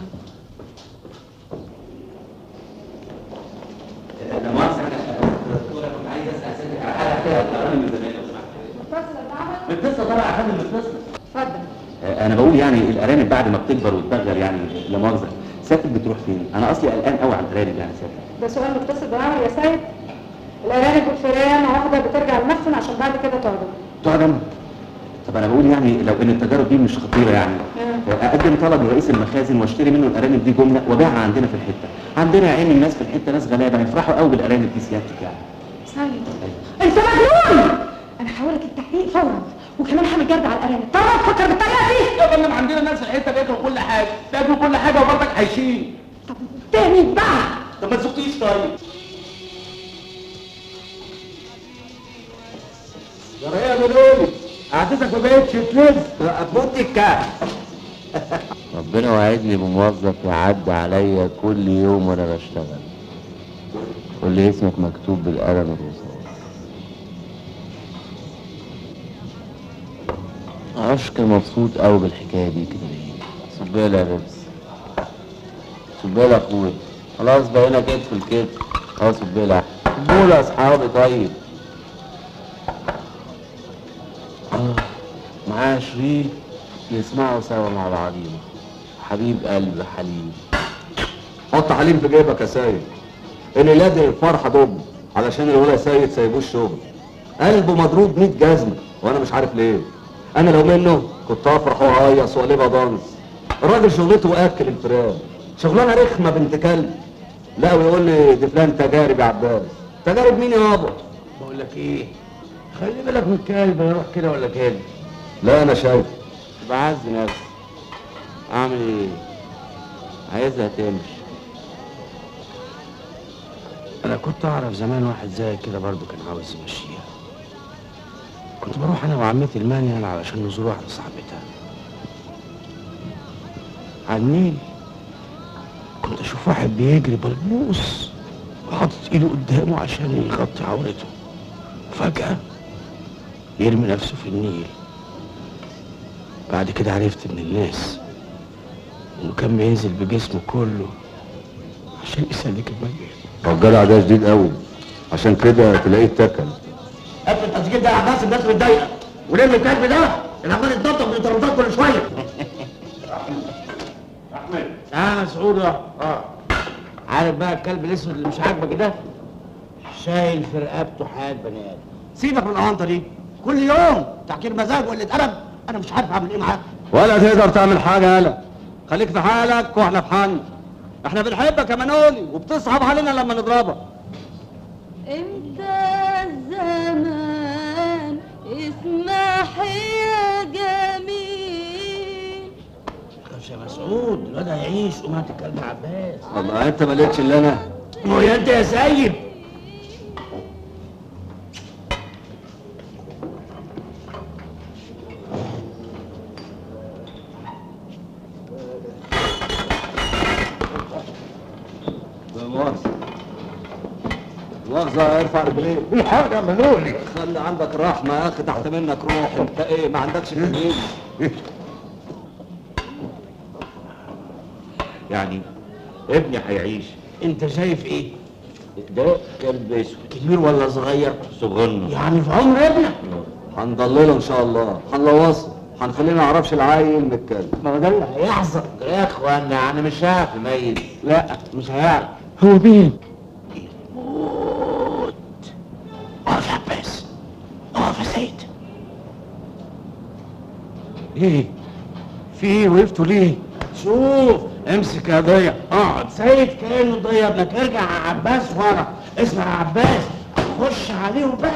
لا مؤاخذة انا دكتورة كنت عايز اسال سيادتك على حاجة كده من زمان لو سمحت. متصلة بالعمل؟ متصلة طبعا يا فندم، متصلة. اتفضل. انا بقول يعني الارانب بعد ما بتكبر وتبغل يعني لا مؤاخذة سيادتك بتروح فين؟ انا اصلي قلقان قوي على الارانب يعني سيادتك. ده سؤال متصل بالعمل يا سيد. الارانب والفئران واحدة بترجع المخزن عشان بعد كده تعدم. تعدم؟ طب انا بقول يعني لو ان التجارب دي مش خطيرة يعني اقدم طلب لرئيس المخازن واشتري منه الارانب دي جملة وابيعها عندنا في الحتة. عندنا يا عيني الناس في الحتة ناس غلابة هيفرحوا قوي بالارانب دي سيادتك يعني. سيد انت مجنون! انا هحولك التحقيق فورا، وكمان هعمل جرد على الارانب. طبعا تفكر بالطريقة دي؟ يا فندم عندنا ناس في الحتة بياكلوا كل حاجة، بياكلوا كل حاجة وبرضك عايشين. طب تاني بقى. طب ما تزقيش طيب. يا ريا بنولي قعدتك ما بقتش تلف هتموت الكهف. ربنا وعدني بموظف يعدي عليا كل يوم وانا بشتغل. قول لي اسمك مكتوب بالقلم الرصاص. معرفش كان مبسوط قوي بالحكاية دي كده ليه. صبيلة يا بيبس، صبيلة يا اخويا، خلاص بقينا كتف الكتف. اه صبيلة، صبولة يا اصحابي. طيب معايا شريط نسمعه سوا مع بعضينا. حبيب قلب حليم. حط حليم في جيبك يا سيد. اللي لازم الفرحة دب علشان الولا سيد سايبوه الشغل. قلبه مضروب 100 جزمه وانا مش عارف ليه. انا لو منه كنت افرح واهيص واقلبها دانس. الراجل شغلته اكل الفيران، شغلانة رخمة بنت كلب. لا ويقول لي دي فلان تجارب يا عباس. تجارب مين يابا؟ بقول لك ايه، خلي بالك من الكلب هيروح كده ولا كده. لا انا شايف بعز نفسي، اعمل ايه؟ عايزها تمشي. انا كنت اعرف زمان واحد زي كده برضه كان عاوز يمشيها. كنت بروح انا وعمتي المانيال علشان نزور واحدة صاحبتها على النيل. كنت اشوف واحد بيجري بلبوس وحاطط ايده قدامه عشان يغطي عورته، وفجأة يرمي نفسه في النيل. بعد كده عرفت من الناس انه كان بينزل بجسمه كله عشان يسلك الميت. الجدع ده شديد قوي، عشان كده تلاقيه اتكل. قفل التسجيل ده يا عباس، الناس متضايقة. ولم الكلب ده اللي عمال يتنطط من الترابيزات كل شوية. احمد اه سعود. عارف بقى الكلب الاسود اللي مش عاجبك ده شايل في رقبته حياة بني ادم. سيبك من الاونطه دي، كل يوم تعكير مزاج واللي اتقلب. انا مش عارف اعمل ايه معاك. ولا تقدر تعمل حاجة. يالا خليك في حالك واحنا في حالنا. احنا بنحبك يا منولي وبتصعب علينا لما نضربك. امتى الزمان اسمح يا جميل. خش يا مسعود، الواد هيعيش. قوم هات الكلب عباس. والله انت مالكش الا انا. ما هو انت يا سيد. مؤاخذة ارفع رجليك. في حاجة منولي. خلي عندك رحمة يا أخي، تحت منك روح. أنت إيه ما عندكش تمييز؟ يعني ابني هيعيش. أنت شايف إيه؟ ده كلب أسود. كبير ولا صغير؟ صغنن. يعني في عمر ابنك؟ هنضلله إن شاء الله، هنلوصه، هنخليه ما يعرفش العيل من الكلب. ما هو ده اللي هيحصل يا إخوانا. يعني مش هيعرف يميز. لا مش هيعرف. هو مين؟ اقف يا عباس، اقف يا سيد. ايه؟ في ايه؟ وقفتوا ليه؟ شوف، امسك يا ضيع، اقعد. سيد كانه ضيع ابنك. ارجع يا عباس ورا. اسمع يا عباس، خش عليهم بقى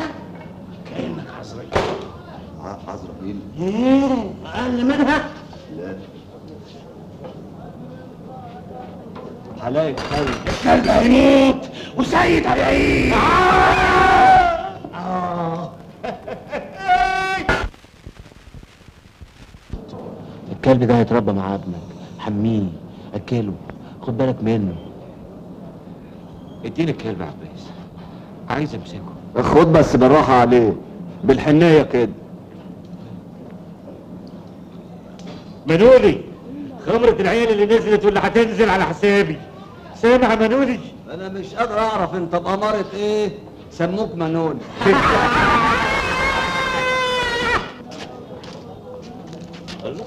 كانك عزرائيل. عزرائيل؟ ايه؟ اقل منها؟ لا. هلاقي الكلب. الكلب هيموت وسيد هيعيش. الكلب ده هيتربى مع ابنك، حمية، اكله، خد بالك منه. اديني الكلب يا عباس، عايز امسكه. خد بس بالراحة عليه، بالحنيه كده. منولي، خمرة العيال اللي نزلت واللي هتنزل على حسابي. سامع يا منولي؟ انا مش قادر اعرف انت بأمارة ايه سموك منولي. الله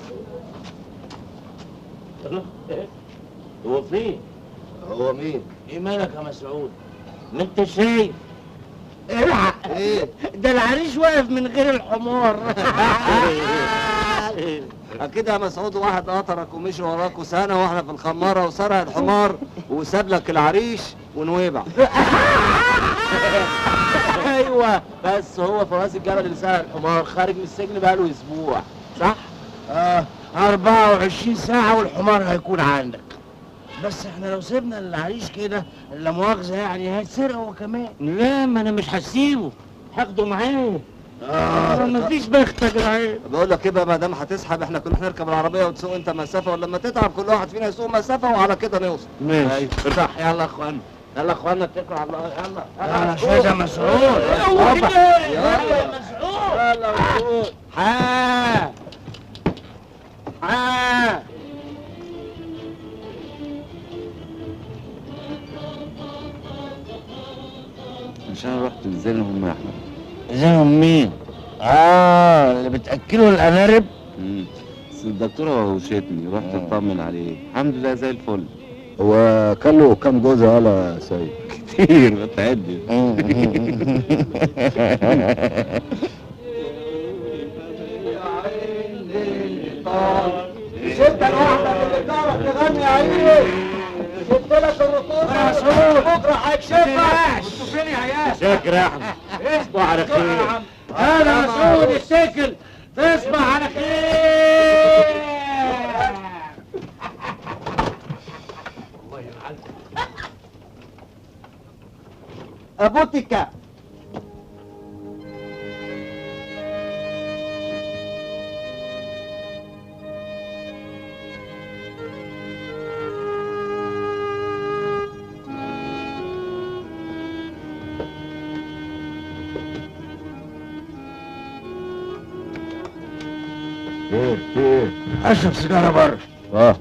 الله، هو فين؟ هو مين؟ ايه مالك يا مسعود؟ ما انت شايف. الحق. ايه؟ ده العريس واقف من غير الحمار. اكيد يا مسعود واحد قطرك ومشي وراك سنة واحنا في الخماره وسرق الحمار وساب لك العريش ونويبع. ايوه بس هو فواز الجبل اللي سرق الحمار خارج من السجن بقاله اسبوع، صح؟ 24 ساعة والحمار هيكون عندك. بس احنا لو سيبنا العريش كده لا مؤاخذة يعني هيتسرق هو كمان. لا ما انا مش هسيبه، هاخده معايا. مفيش بخت يا جدعان. بقول لك ايه بقى، ما دام هتسحب احنا كلنا نركب العربية وتسوق انت مسافة، ولا لما تتعب كل واحد فينا يسوق مسافة وعلى كده نوصل. ماشي ارتاح. يلا يا اخوانا، يلا يا اخوانا اتكلوا على الله. يلا يلا شايف يا مسعود. يلا يا مسعود، يلا يا مسعود. ها ها مش انا رحت نزلهم يا احمد. زيهم مين؟ اللي بتاكلوا الارانب؟ بس الدكتورة وشتني، رحت اطمن عليه، الحمد لله زي الفل. هو كان له كام جوزه يالا يا سيد؟ كتير ما تعدش. يا عيني. مش انت لوحدك اللي بتعرف تغني يا عيد. جبت لك الرطوبة بكره هيكشفك. انتوا فين يا عيال؟ شاكر يا احمد، تصبح على خير. هذا مسعود الشكل، تصبح على خير. الله يلعنك. ابوتيكا. ايه في ايه؟ اشرب سيجارة بره. اه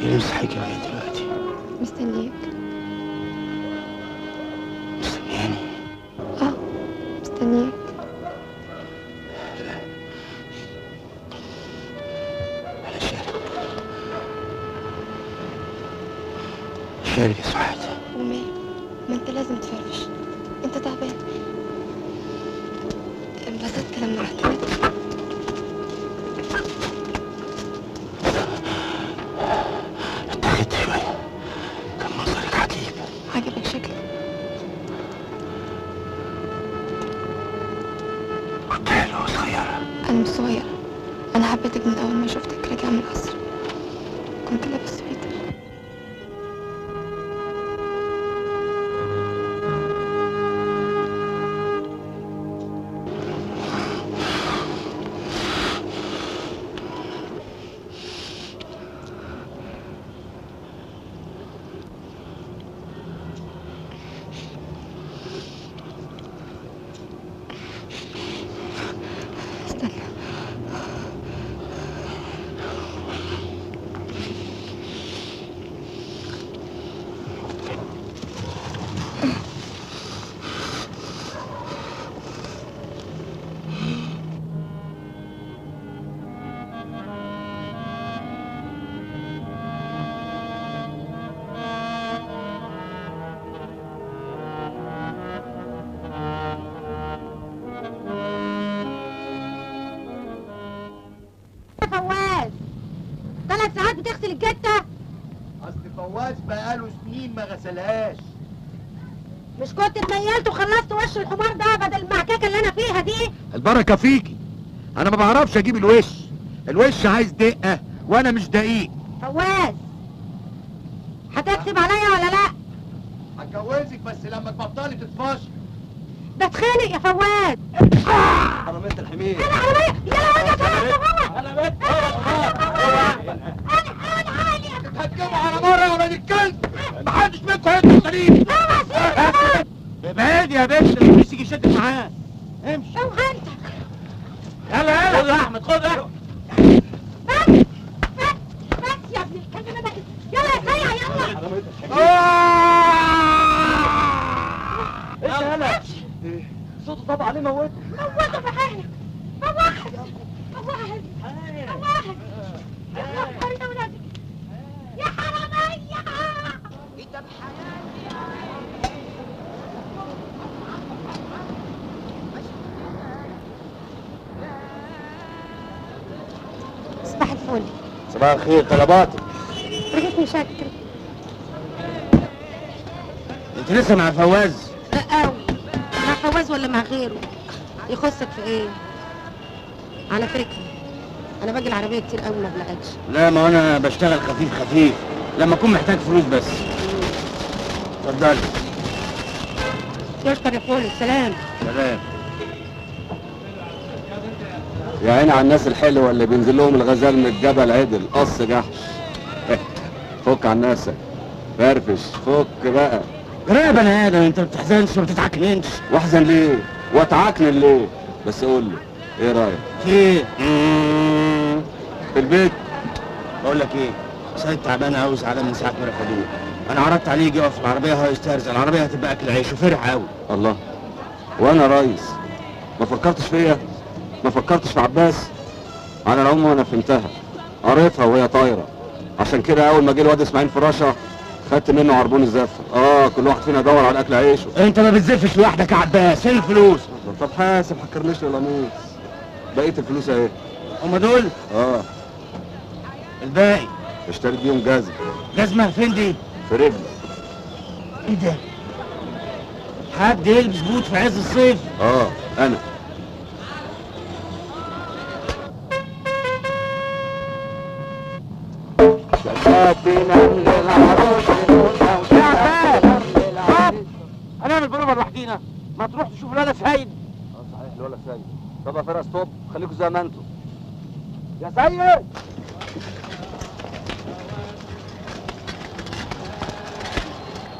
ايه اللي مصحيك لغاية دلوقتي؟ مستنياك. مستنياني؟ اه مستنياك. شارب يا سعاد. ومال، ما انت لازم تفرفش، انت تعبان. انبسطت لما رحت بيتك. اتاخدت شوية، كان منظرك عجيب. عجبك شكلي؟ كنت حلوة وصغيرة. أنا مش صغيرة، أنا حبيتك من أول ما شفتك راجع من القصر. كنت لابس سويتر. فواز 3 ساعات بتغسل الجته؟ اصل فواز بقاله سنين ما غسلهاش. مش كنت اتميلت وخلصت وش الحمار ده بدل المعكاكه اللي انا فيها دي؟ البركة فيكي، انا ما بعرفش اجيب الوش، الوش عايز دقه وانا مش دقيق. فواز هتكتب عليا ولا لا؟ هتجوزك بس لما تبطلي تتفشر. بتخانق يا فواز. حرامية الحمير. انا حرامية؟ يلا يا فواز. انا بنت. انا تتهجموا على مرة يا ولاد الكلب، محدش منكم هيطلع سليم. ابعد يا بنت، البوليس يجي يشدك معاه. امشي. اوعى انت. يلا يلا. خد يا احمد، خد يا احمد. بس بس بس يا ابن الكلب، انا يلا يا سيع يلا. ايه يلا؟ صوته طبعا عليه موته. موته في حالك. فواز فواز فواز يا خريطة ولادك يا حرامية. انت بحياتي. صباح الفل. صباح الخير. طلباتك؟ رغيف مشكل. انت لسه مع فواز؟ لا مع فواز ولا مع غيره، يخصك في ايه؟ على فكرة انا باجي العربية كتير قوي ما بلاقيكش. لا ما انا بشتغل خفيف خفيف لما اكون محتاج فلوس بس. اتفضلي. يشكر يا فول. سلام. سلام. يا عيني على الناس الحلوة اللي بينزل لهم الغزال من الجبل عدل قص جحش. فك عن نفسك، فرفش، فك بقى. يا بني ادم انت ما بتحزنش وما بتتعكننش. واحزن ليه؟ واتعكنن ليه؟ بس قول لي ايه رايك؟ في ايه؟ في البيت. بقول لك ايه؟ سيد تعبان قوي زعلان من ساعة ما رفضوه. انا عرضت عليه يجي يقف في العربية هو يسترزق، العربية هتبقى اكل عيش وفرح قوي. الله، وانا ريس ما فكرتش فيا؟ ما فكرتش في عباس؟ على العموم انا فهمتها، قريتها وهي طايره، عشان كده اول ما جه الواد اسماعيل فراشه خدت منه عربون الزفه. كل واحد فينا دور على اكل عيشه. انت ما بتزفش لوحدك يا عباس، فين الفلوس؟ طب حاسب هتكرمش لي القميص. بقية الفلوس اهي. هما دول؟ الباقي اشتريت بيهم جزمه. جزمه فين دي؟ في رجلي. ايه ده؟ حد يلبس بوت في عز الصيف؟ انا. يا عباس هنعمل بروفه لوحدينا، ما تروح تشوف الولد سيد. صحيح الولد سيد. طب يا فرقه stop، خليكوا زي ما انتوا. يا سيد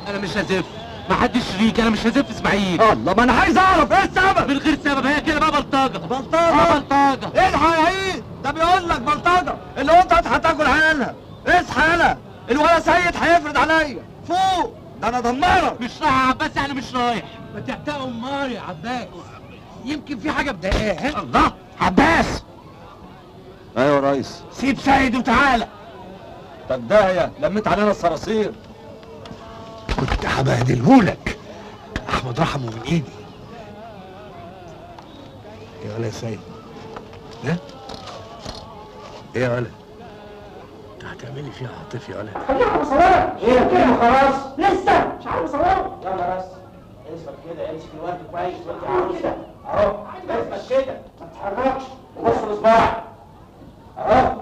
انا مش هزف، ما حدش شريك، انا مش هزف اسماعيل. الله، ما انا عايز اعرف ايه السبب. من غير سبب، هي كده بقى بلطجه. بلطجه؟ بلطجه. الحق يا عيد، ده بيقول لك بلطجه، اللي هو انت هتاكل عيالها. اصحى يالا، الولد سيد هيفرض عليا. فوق، ده انا دمرك. مش رايح يا عباس، يعني مش رايح. ما تعتقوا امال يا عباس، يمكن في حاجة مضايقاها. الله، عباس. ايوه يا ريس. سيب سيد وتعالى. طب داهية لميت علينا الصراصير. كنت هبهدلهولك، احمد رحمه من ايدي. يا ولا يا سيد، ها؟ ايه يا ولا؟ انت هتعملي فيها عاطفي يا ولا؟ خليكم صورة. ايه كده خلاص؟ لسه مش عارف اصوره. يلا بس اثبت كده، امسك الورد كويس وانت عروسه اهو، اثبت كده ما تتحركش، وبص لصباعك اهو،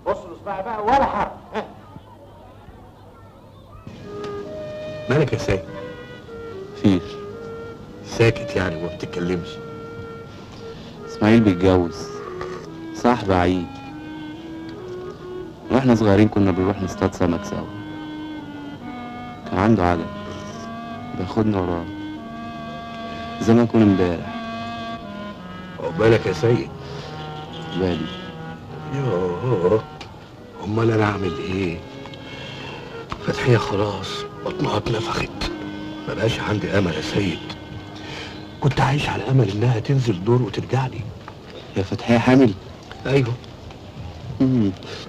بص لصباعي بقى ولا حرف. مالك يا سيد؟ فيش. ساكت يعني وما بتتكلمش. اسماعيل بيتجوز، صاحب عيد. واحنا صغيرين كنا بنروح نصطاد سمك سوا. كان عنده عجل بياخدنا وراه زي ما كنا امبارح. عقبالك يا سيد. بالي. يوه، امال انا اعمل ايه؟ فتحية خلاص بطنها اتنفخت، ما بقاش عندي امل يا سيد. كنت عايش على امل انها تنزل دور وترجع لي. يا فتحية حامل؟ ايوه.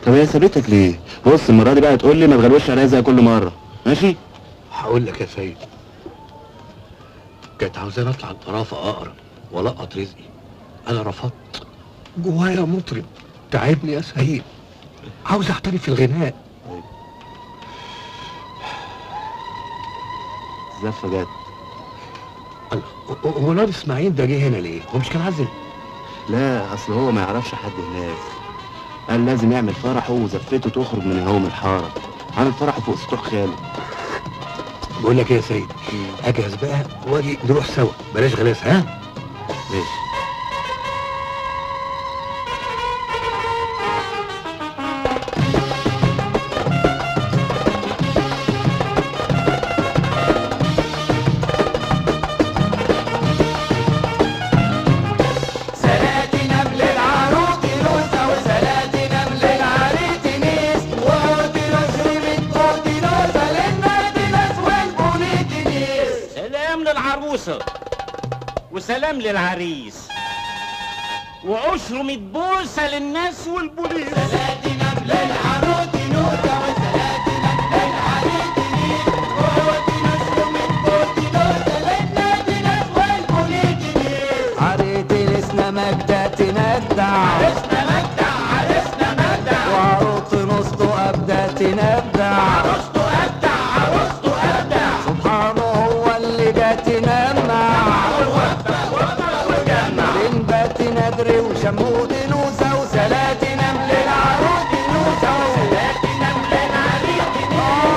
طب هي سابتك ليه؟ بص المرة دي بقى تقول لي ما تغلوش عليا زي كل مرة، ماشي؟ هقول لك يا سيد، كانت عاوزاني اطلع الطرافة اقرب والقط رزقي، انا رفضت. جوايا مطرب تعبني يا سيد، عاوز احترف في الغناء. الزفة جت. هو الواد اسماعيل ده جه هنا ليه؟ هو مش كان عازل؟ لا، اصل هو ما يعرفش حد هناك، قال لازم يعمل فرحه وزفته تخرج من هو من الحارة. عامل فرحه فوق سطوح خاله. بقول لك ايه يا سيد؟ اجهز بقى واجي نروح سوا، بلاش غلاسه. ها؟ ماشي. وسلام للعريس، وعشرمية بوسة للناس والبوليس. سلاتنا للعروس نوتة، وسلاتنا للعريس نيس، وعشرمية بوسة للناس والبوليس. عريتنا مجدة ندع، عرسنا مجدع، عرسنا مجدع، وعروت نصته أبدة ندع، عروسته أبدع، عروسته أبدع، سبحانه هو اللي جات نمع، ندري وشموت نوسة، وسلاتنا للعروس نوسة، وسلاتنا للعريس نوسة،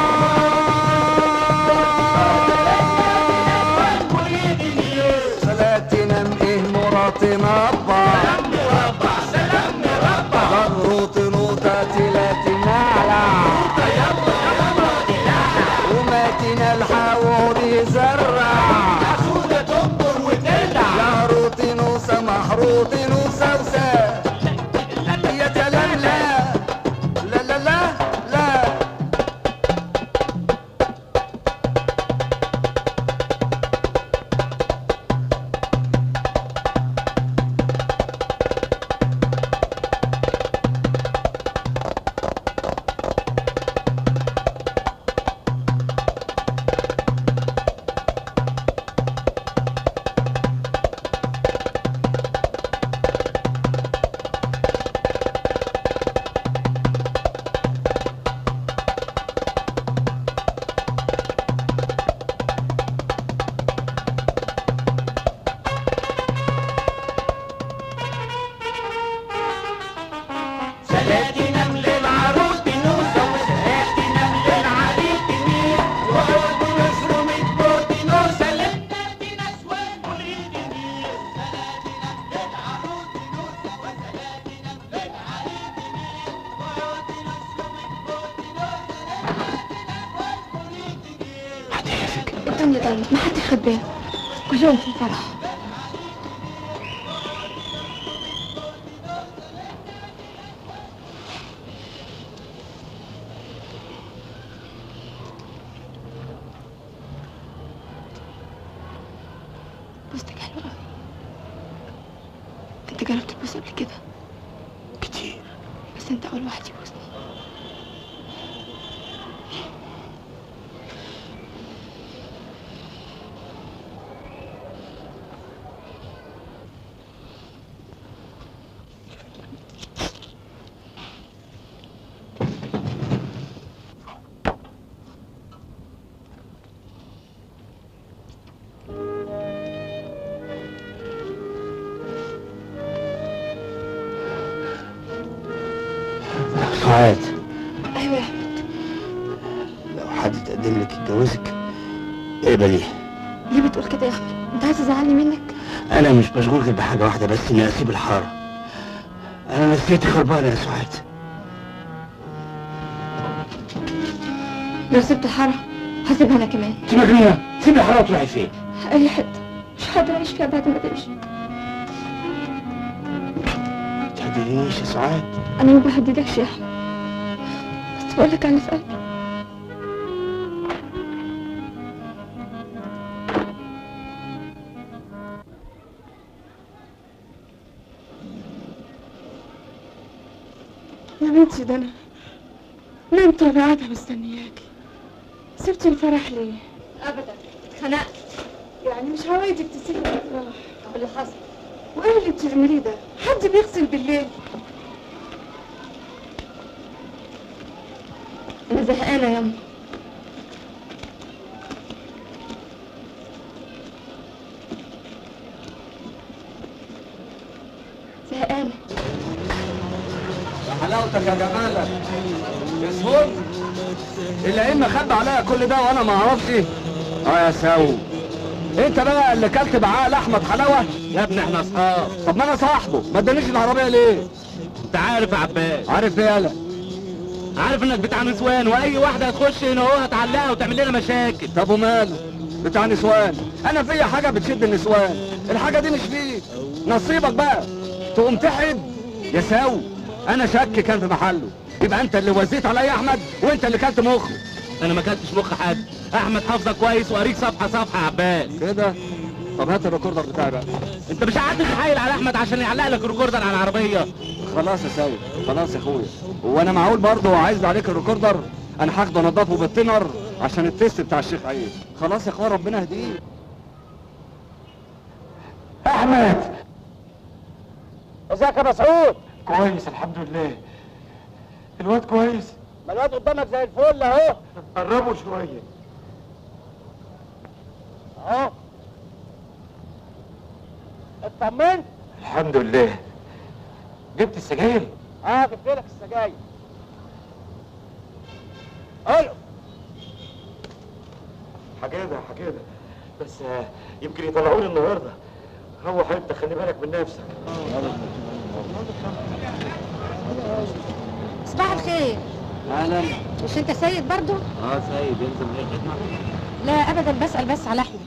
سلاتنا ايه مرات مربع، سلام مربع، سلام مربع، ضروط نوتة تلاتنا على يلا يلا وماتنا الحاور يزرع، عسودة تنطر وتلع، يا روت نوسة محروط نوسة وسا، يا سلام. لا لا لا لا لا. الدنيا ضلمة، محدش خد باله، كلهم في الفرح. بوستك حلوة أوي. أنت جربت تبوس قبل كده؟ كتير. بس أنت أول واحد يبوسني. سعاد. ايوه يا احمد. لو حد تقدم لك يتجوزك اقبليه. ليه بتقول كده يا احمد؟ انت عايز تزعلني منك؟ انا مش مشغول غير بحاجة واحدة بس، اني اسيب الحارة. انا نفسيتي خربانة يا سعاد. لو سبت الحارة هسيبها انا كمان. انت مجنونة؟ سيبي الحارة وتروحي فين؟ اي حتة، مش هقدر اعيش فيها بعد ما تمشي. ما تهددنيش يا سعاد. انا ما بهددكش يا احمد، بس بقولك على اللي في قلبي. يا بنتي ده انا نمت وانا قاعدة مستنياكي. سبتي الفرح ليه؟ ابدا، اتخنقت. يعني مش هوايدك تسيبي الافراح؟ طب اللي حصل؟ وايه اللي بتعمليه ده؟ حد بيغسل بالليل؟ انا زهقانه يا يما. زهقانه. يا حلاوتك يا جمالك يا سهول، العين مخبي عليا كل ده وانا ما اعرفش. اه يا سو، انت بقى اللي كلت بعقل احمد حلاوة؟ يا ابني احنا اصحاب. طب ما انا صاحبه، ما ادانيش العربية ليه؟ انت عارف يا عباس. عارف ايه يالا؟ عارف انك بتاع نسوان، واي واحدة هتخش هنا اهو هتعلقها وتعمل لنا مشاكل. طب وماله؟ بتاع نسوان، انا فيا حاجة بتشد النسوان، الحاجة دي مش فيك، نصيبك بقى تقوم تحب يا سو. انا شك كان في محله، يبقى انت اللي وزيت عليا احمد وانت اللي كلت مخه. انا ما كلتش مخ حد، احمد حافظك كويس وقاريك صفحة صفحة يا عباس. كده؟ طب هات ال recorder بتاعي بقى. انت مش قعدت تحايل على احمد عشان يعلق لك ال recorder على العربية؟ خلاص يا سيد، خلاص يا اخويا، هو انا معقول برضه عايز عليك ال recorder؟ انا هاخده انضفه بالتنر عشان ال test بتاع الشيخ عيد. خلاص يا اخويا ربنا يهديه. احمد، ازيك يا مسعود؟ كويس الحمد لله. الواد كويس؟ ما الواد قدامك زي الفل اهو. قربوا شوية اهو. اطمنت؟ الحمد لله. جبت السجاير؟ اه جبت لك السجاير. قول حاجة حاجة بس يمكن يطلعوني النهارده. روح انت، خلي بالك من نفسك. صباح الخير. اهلا. مش انت سيد برضو؟ اه سيد. يلزم اي خدمة؟ لا ابدا، بسأل بس على احمد.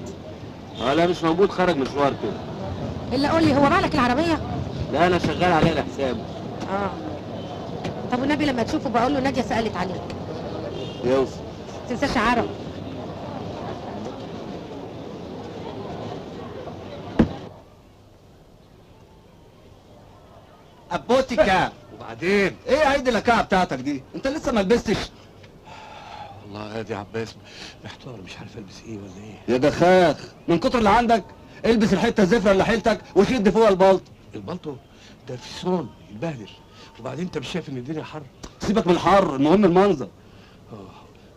لا مش موجود، خرج مشوار كده. الا قول لي، هو بالك العربية؟ لا انا شغال عليها لحسابه. اه طب والنبي لما تشوفه بقول له ناديه سألت عليك. يوصل. ما تنساش عرب. ابوتيكا. وبعدين ايه عيد اللكاعه بتاعتك دي؟ انت لسه ما لبستش؟ والله ادي عباس محتار، مش عارف البس ايه ولا ايه. يا دخاخ، من كتر اللي عندك البس الحتة الزفره اللي حيلتك وشد فوق البلطو. البلطو ده في صون يتبهدل، وبعدين انت مش شايف ان الدنيا حر؟ سيبك من الحر، المهم المنظر.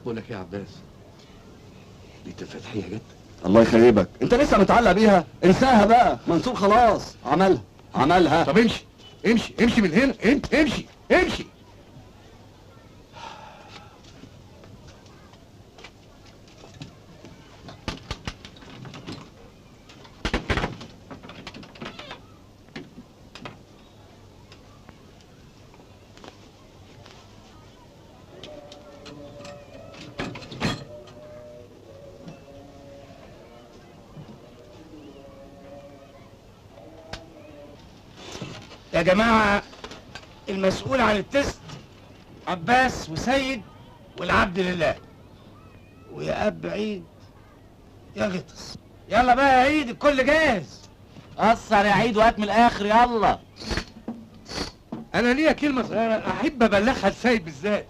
بقول لك ايه يا عباس، بيت الفتحيه جت. الله يخيبك، انت لسه متعلق بيها؟ انساها بقى، منصور خلاص عملها عملها. طب امشي امشي امشي من هنا، انت امشي امشي. يا جماعة المسؤول عن ال test عباس وسيد والعبد لله، ويا اب عيد يا غطس. يلا بقى يا عيد الكل جاهز. قصر يا عيد وهات من الاخر. يلا. انا ليا كلمة صغيرة احب ابلغها لسيد بالذات.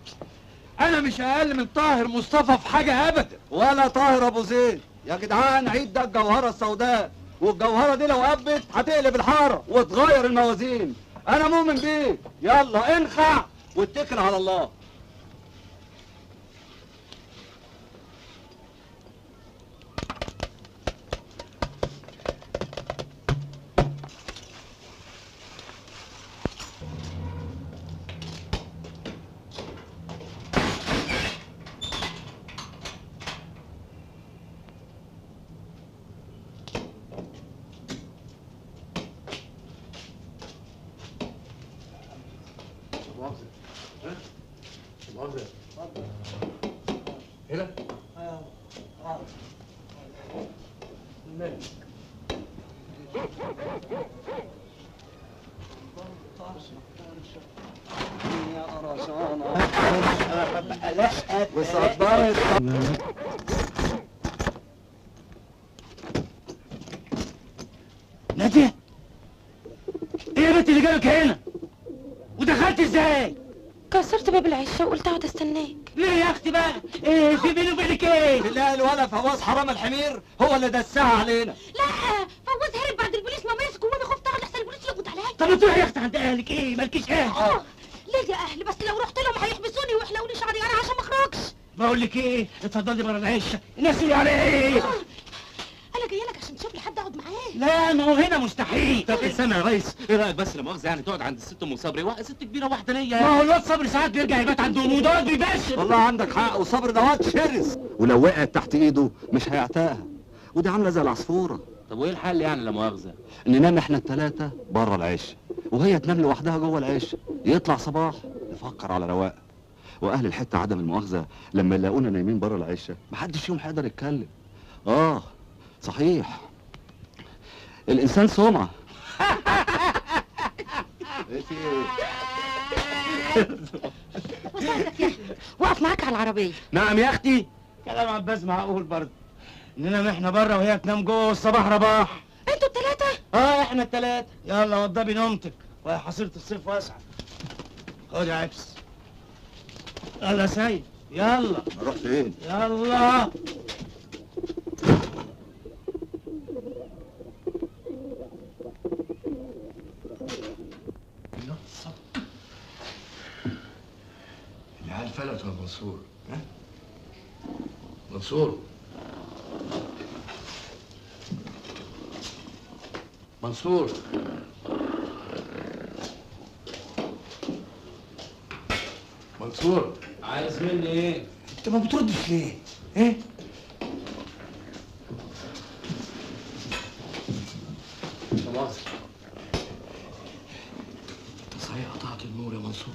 انا مش اقل من طاهر مصطفى في حاجة ابدا، ولا طاهر ابو زيد. يا جدعان عيد ده الجوهرة السوداء، والجوهره دي لو قبت هتقلب الحارة وتغير الموازين. انا مؤمن بيك، يلا انخع واتكل على الله. هنا؟ وصدرت. نادية، ايه يا بنت اللي جابك هنا؟ ودخلت ازاي؟ كسرت باب العشه وقلت اقعد استناك. ليه يا اختي بقى؟ ايه في بيني وبينك ايه؟ لا الولا فواز حرام الحمير هو اللي دسها علينا. لا فواز هرب بعد البوليس ما مسكه، وانا خفت اقعد احسن البوليس يقبض عليا. طب تروحي يا اختي عند اهلك، ايه مالكيش اهل؟ ليه يا اهل؟ بس لو رحت لهم هيحبسوني ويحلقوا لي شعري انا عشان ما اخرجش. بقول لك ايه، اتفضلي بره العشه، الناس يقولوا عليا ايه؟ انا جاية لك عشان تشوف لي حد اقعد معاه. لا ما هو هنا مستحيل. طب استنى يا ريس، ايه رايك بس لا مؤاخذة يعني تقعد عند الست ام صبري، ست كبيرة واحدة ليا. ما هو الواد صبري ساعات بيرجع يبات عند امه وده بيبشر. والله عندك حق، وصبري ده واد شرس، ولو وقعت تحت ايده مش هيعتقها، ودي عامله زي العصفوره. طب وايه الحل يعني لا مؤاخذة؟ ننام احنا الثلاثة بره العشه وهي تنام لوحدها جوه العشه، يطلع صباح نفكر على رواق. واهل الحتة عدم المؤاخذة لما يلاقونا نايمين بره العشه محدش فيهم هيقدر يتكلم. صحيح الانسان سمعه. ايه في ايه؟ وساعدك يا احمد، وقف معاك على العربية. نعم يا اختي، كلام عباس معقول برضه، ننام احنا بره وهي تنام جوه والصباح رباح. انتوا الثلاثة؟ احنا الثلاثة. يلا وضبي نومتك وهي حصيره الصيف واسعة. خد يا عبس. يلا يا سيد، يلا. نروح فين؟ يلا. العيال فلتوا يا منصور. ها؟ منصور، منصور، منصور، عايز مني ايه؟ انت ما بتردش ليه؟ ايه؟ خلاص انت صحيح قطعت النور يا منصور.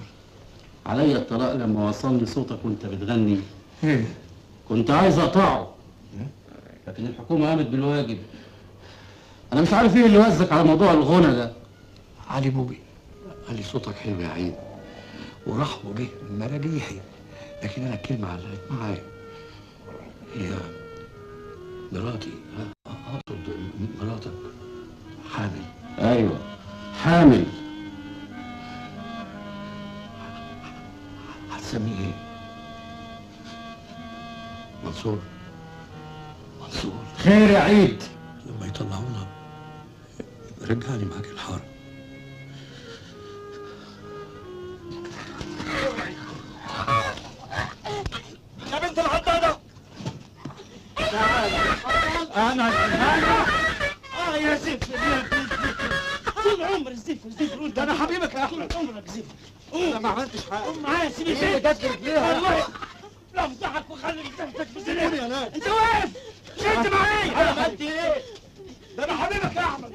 عليا الطلاق لما وصلني صوتك وانت بتغني. ايه؟ كنت عايز اقطعه، لكن الحكومة قامت بالواجب. انا مش عارف ايه اللي وزك على موضوع الغنى ده. علي بوبي قال لي صوتك حلو يا عيد، وراح وجه مراجيحي، لكن انا الكلمة علقت معايا. هي مراتي، اقصد مراتك حامل. ايوه حامل. هتسميه ايه؟ منصور. منصور. خير يا عيد. لما يطلعونا رجعني معاك الحارة. يا بنت العضاضة، انا يا زفر، يا زفر طول عمري زفر زفر. ده انا حبيبك يا احمد. طول عمرك زفر. انا ما عملتش حاجة. قوم معايا سيب البيت. ايه جت رجليها؟ والله لا افضحك واخلي مساحتك في سيبوني يا ناس. انت واقف شد معايا. انا عملت ايه؟ ده انا حبيبك يا احمد.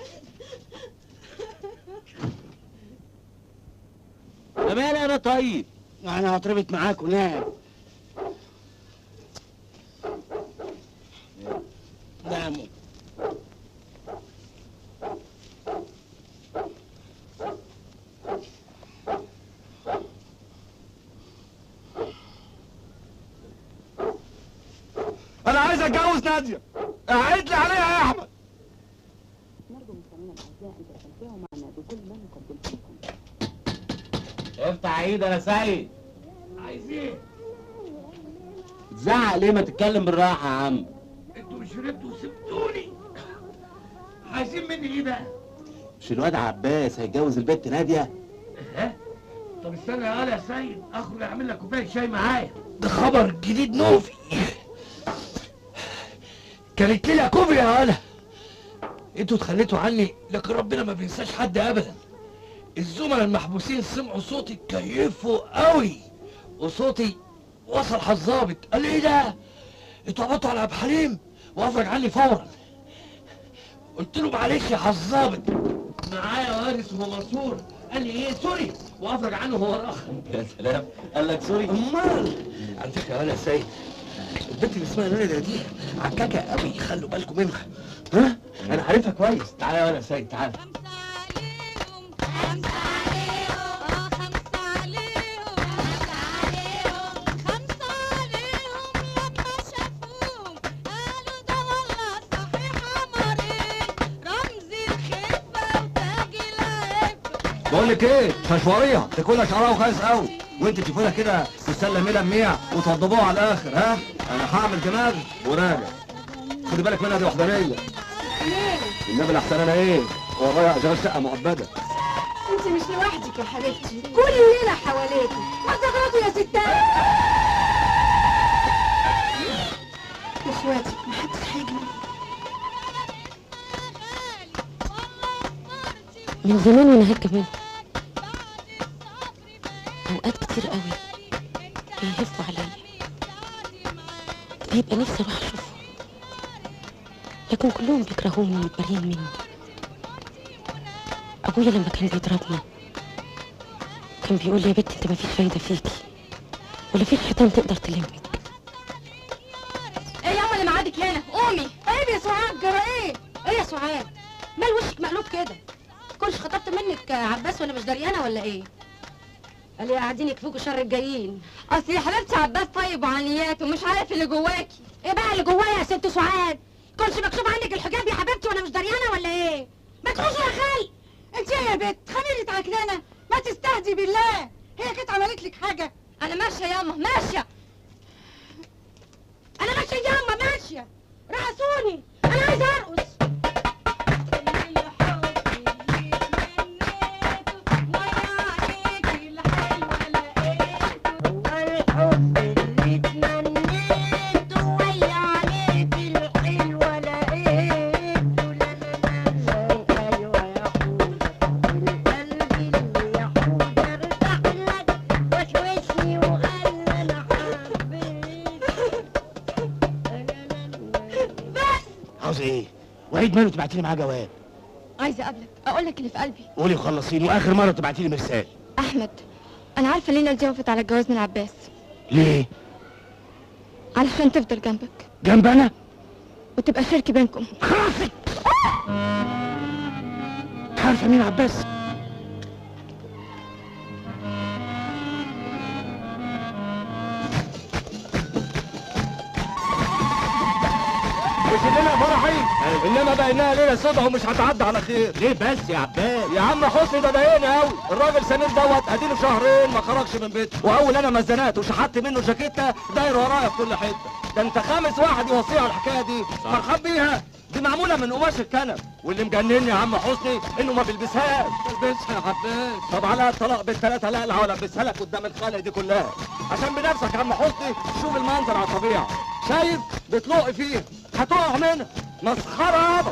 ده مالي انا طيب؟ انا هتربط معاك ونام. ناموا. هتجوز ناديه. اعد لي عليها يا احمد. نرجو مستمعينا الاعزاء ان تستمتعوا معنا بكل ما نقدمه لكم. افتح ايدك يا سيد. عايز ايه؟ تزعق ليه؟ ما تتكلم بالراحة يا عم. انتوا شربتوا وسبتوني، عايزين مني ايه بقى؟ مش الواد عباس هيتجوز البت ناديه؟ ها؟ طب استنى يا يا سيد، اخرج اعمل لك كوباية شاي معايا. ده خبر جديد نوفي. كانت ليلة كوبري يا هلا. انتوا اتخليتوا عني، لكن ربنا ما بينساش حد ابدا. الزملاء المحبوسين سمعوا صوتي اتكيفوا قوي، وصوتي وصل على الظابط، قال لي ايه ده؟ انتوا عبطوا على عبد الحليم، وافرج عني فورا. قلت له معلش يا الظابط، معايا وارث ومنصور. قال لي ايه sorry، وافرج عنه هو الاخر. يا سلام، قال لك sorry؟ امال. على فكرة يا ولا سيد، البنت اللي اسمها ناديه دي عكاكه قوي، خلوا بالكم منها. ها؟ انا عارفها كويس. تعالى يا ولا سيد تعالى. بقول لك ايه، ششوريها تاكلها شعرها وخايس قوي، وانت تشوفوا لها كده تسلم لميع وتوضبوها على الاخر. ها؟ انا هعمل دماغ وراجع. خدي بالك منها، دي وحدانية. النبي الاحسن انا ايه؟ ورايا اشغال شقه مؤبده. انت مش لوحدك يا حبيبتي، كلنا حواليكي. ما تغلطوا يا ستات. يا اخواتي محدش هيجي من زمان وانا هكه منه. اوقات كتير قوي بيهفوا عليا، بيبقى نفسي اروح اشوفهم، لكن كلهم بيكرهوني ومتبرين مني. ابويا لما كان بيضربني كان بيقول لي يا بنتي انت مفيش فايده فيكي، ولا فيش حيطان تقدر تلمك. ايه يا اللي معادك هنا؟ قومي. ايه يا سعاد؟ جرى ايه؟ ايه يا سعاد؟ مال وشك مقلوب كده؟ كنتش خطبت منك عباس وانا مش دريانه ولا ايه؟ قال لي قاعدين يكفوكوا شر الجايين. اصل يا حبيبتي عباس طيب وعنيات ومش عارف اللي جواكي. ايه بقى اللي جوايا يا ست سعاد؟ كنتش مكشوف عنك الحجاب يا حبيبتي وانا مش دريانه ولا ايه؟ ما تخشي يا خال. انت يا بت خميرة عكنانه، ما تستهدي بالله، هي كانت عملت لك حاجة؟ انا ماشية ياما ماشية. انا ماشية ياما ماشية. رقصوني، انا عايزه ارقص. وعيد ماله تبعتي لي معاه جواب؟ عايزه اقابلك، اقول لك اللي في قلبي. قولي وخلصيني، واخر مرة تبعتي لي مرسال. احمد، انا عارفه لينا دي وافقت على الجواز من عباس. ليه؟ علشان تفضل جنبك. جنب انا؟ وتبقى شركة بينكم. خلاص. عارفه مين عباس؟ مش الليلة فرحي، انما بقيناها ليلة سودا ومش هتعدي على خير. ليه بس يا عباس؟ يا عم حسني ده ضايقني قوي، الراجل سمير دوت اديله شهرين ما خرجش من بيته، واول انا ما اتزنقت وشحت منه جاكيته داير ورايا في كل حتة. ده انت خامس واحد يوصيه على الحكاية دي، فرحان بيها؟ دي معمولة من قماش الكنب، واللي مجنني يا عم حسني انه ما بيلبسهاش. بلبسها يا عباس. طب على الطلاق بالثلاثة لا لا البسها لك قدام الخلق دي كلها، عشان بنفسك يا عم حسني شوف المنظر على الطبيعة، شايف؟ بتلق فيه هتقع منها. مسخرة يابا.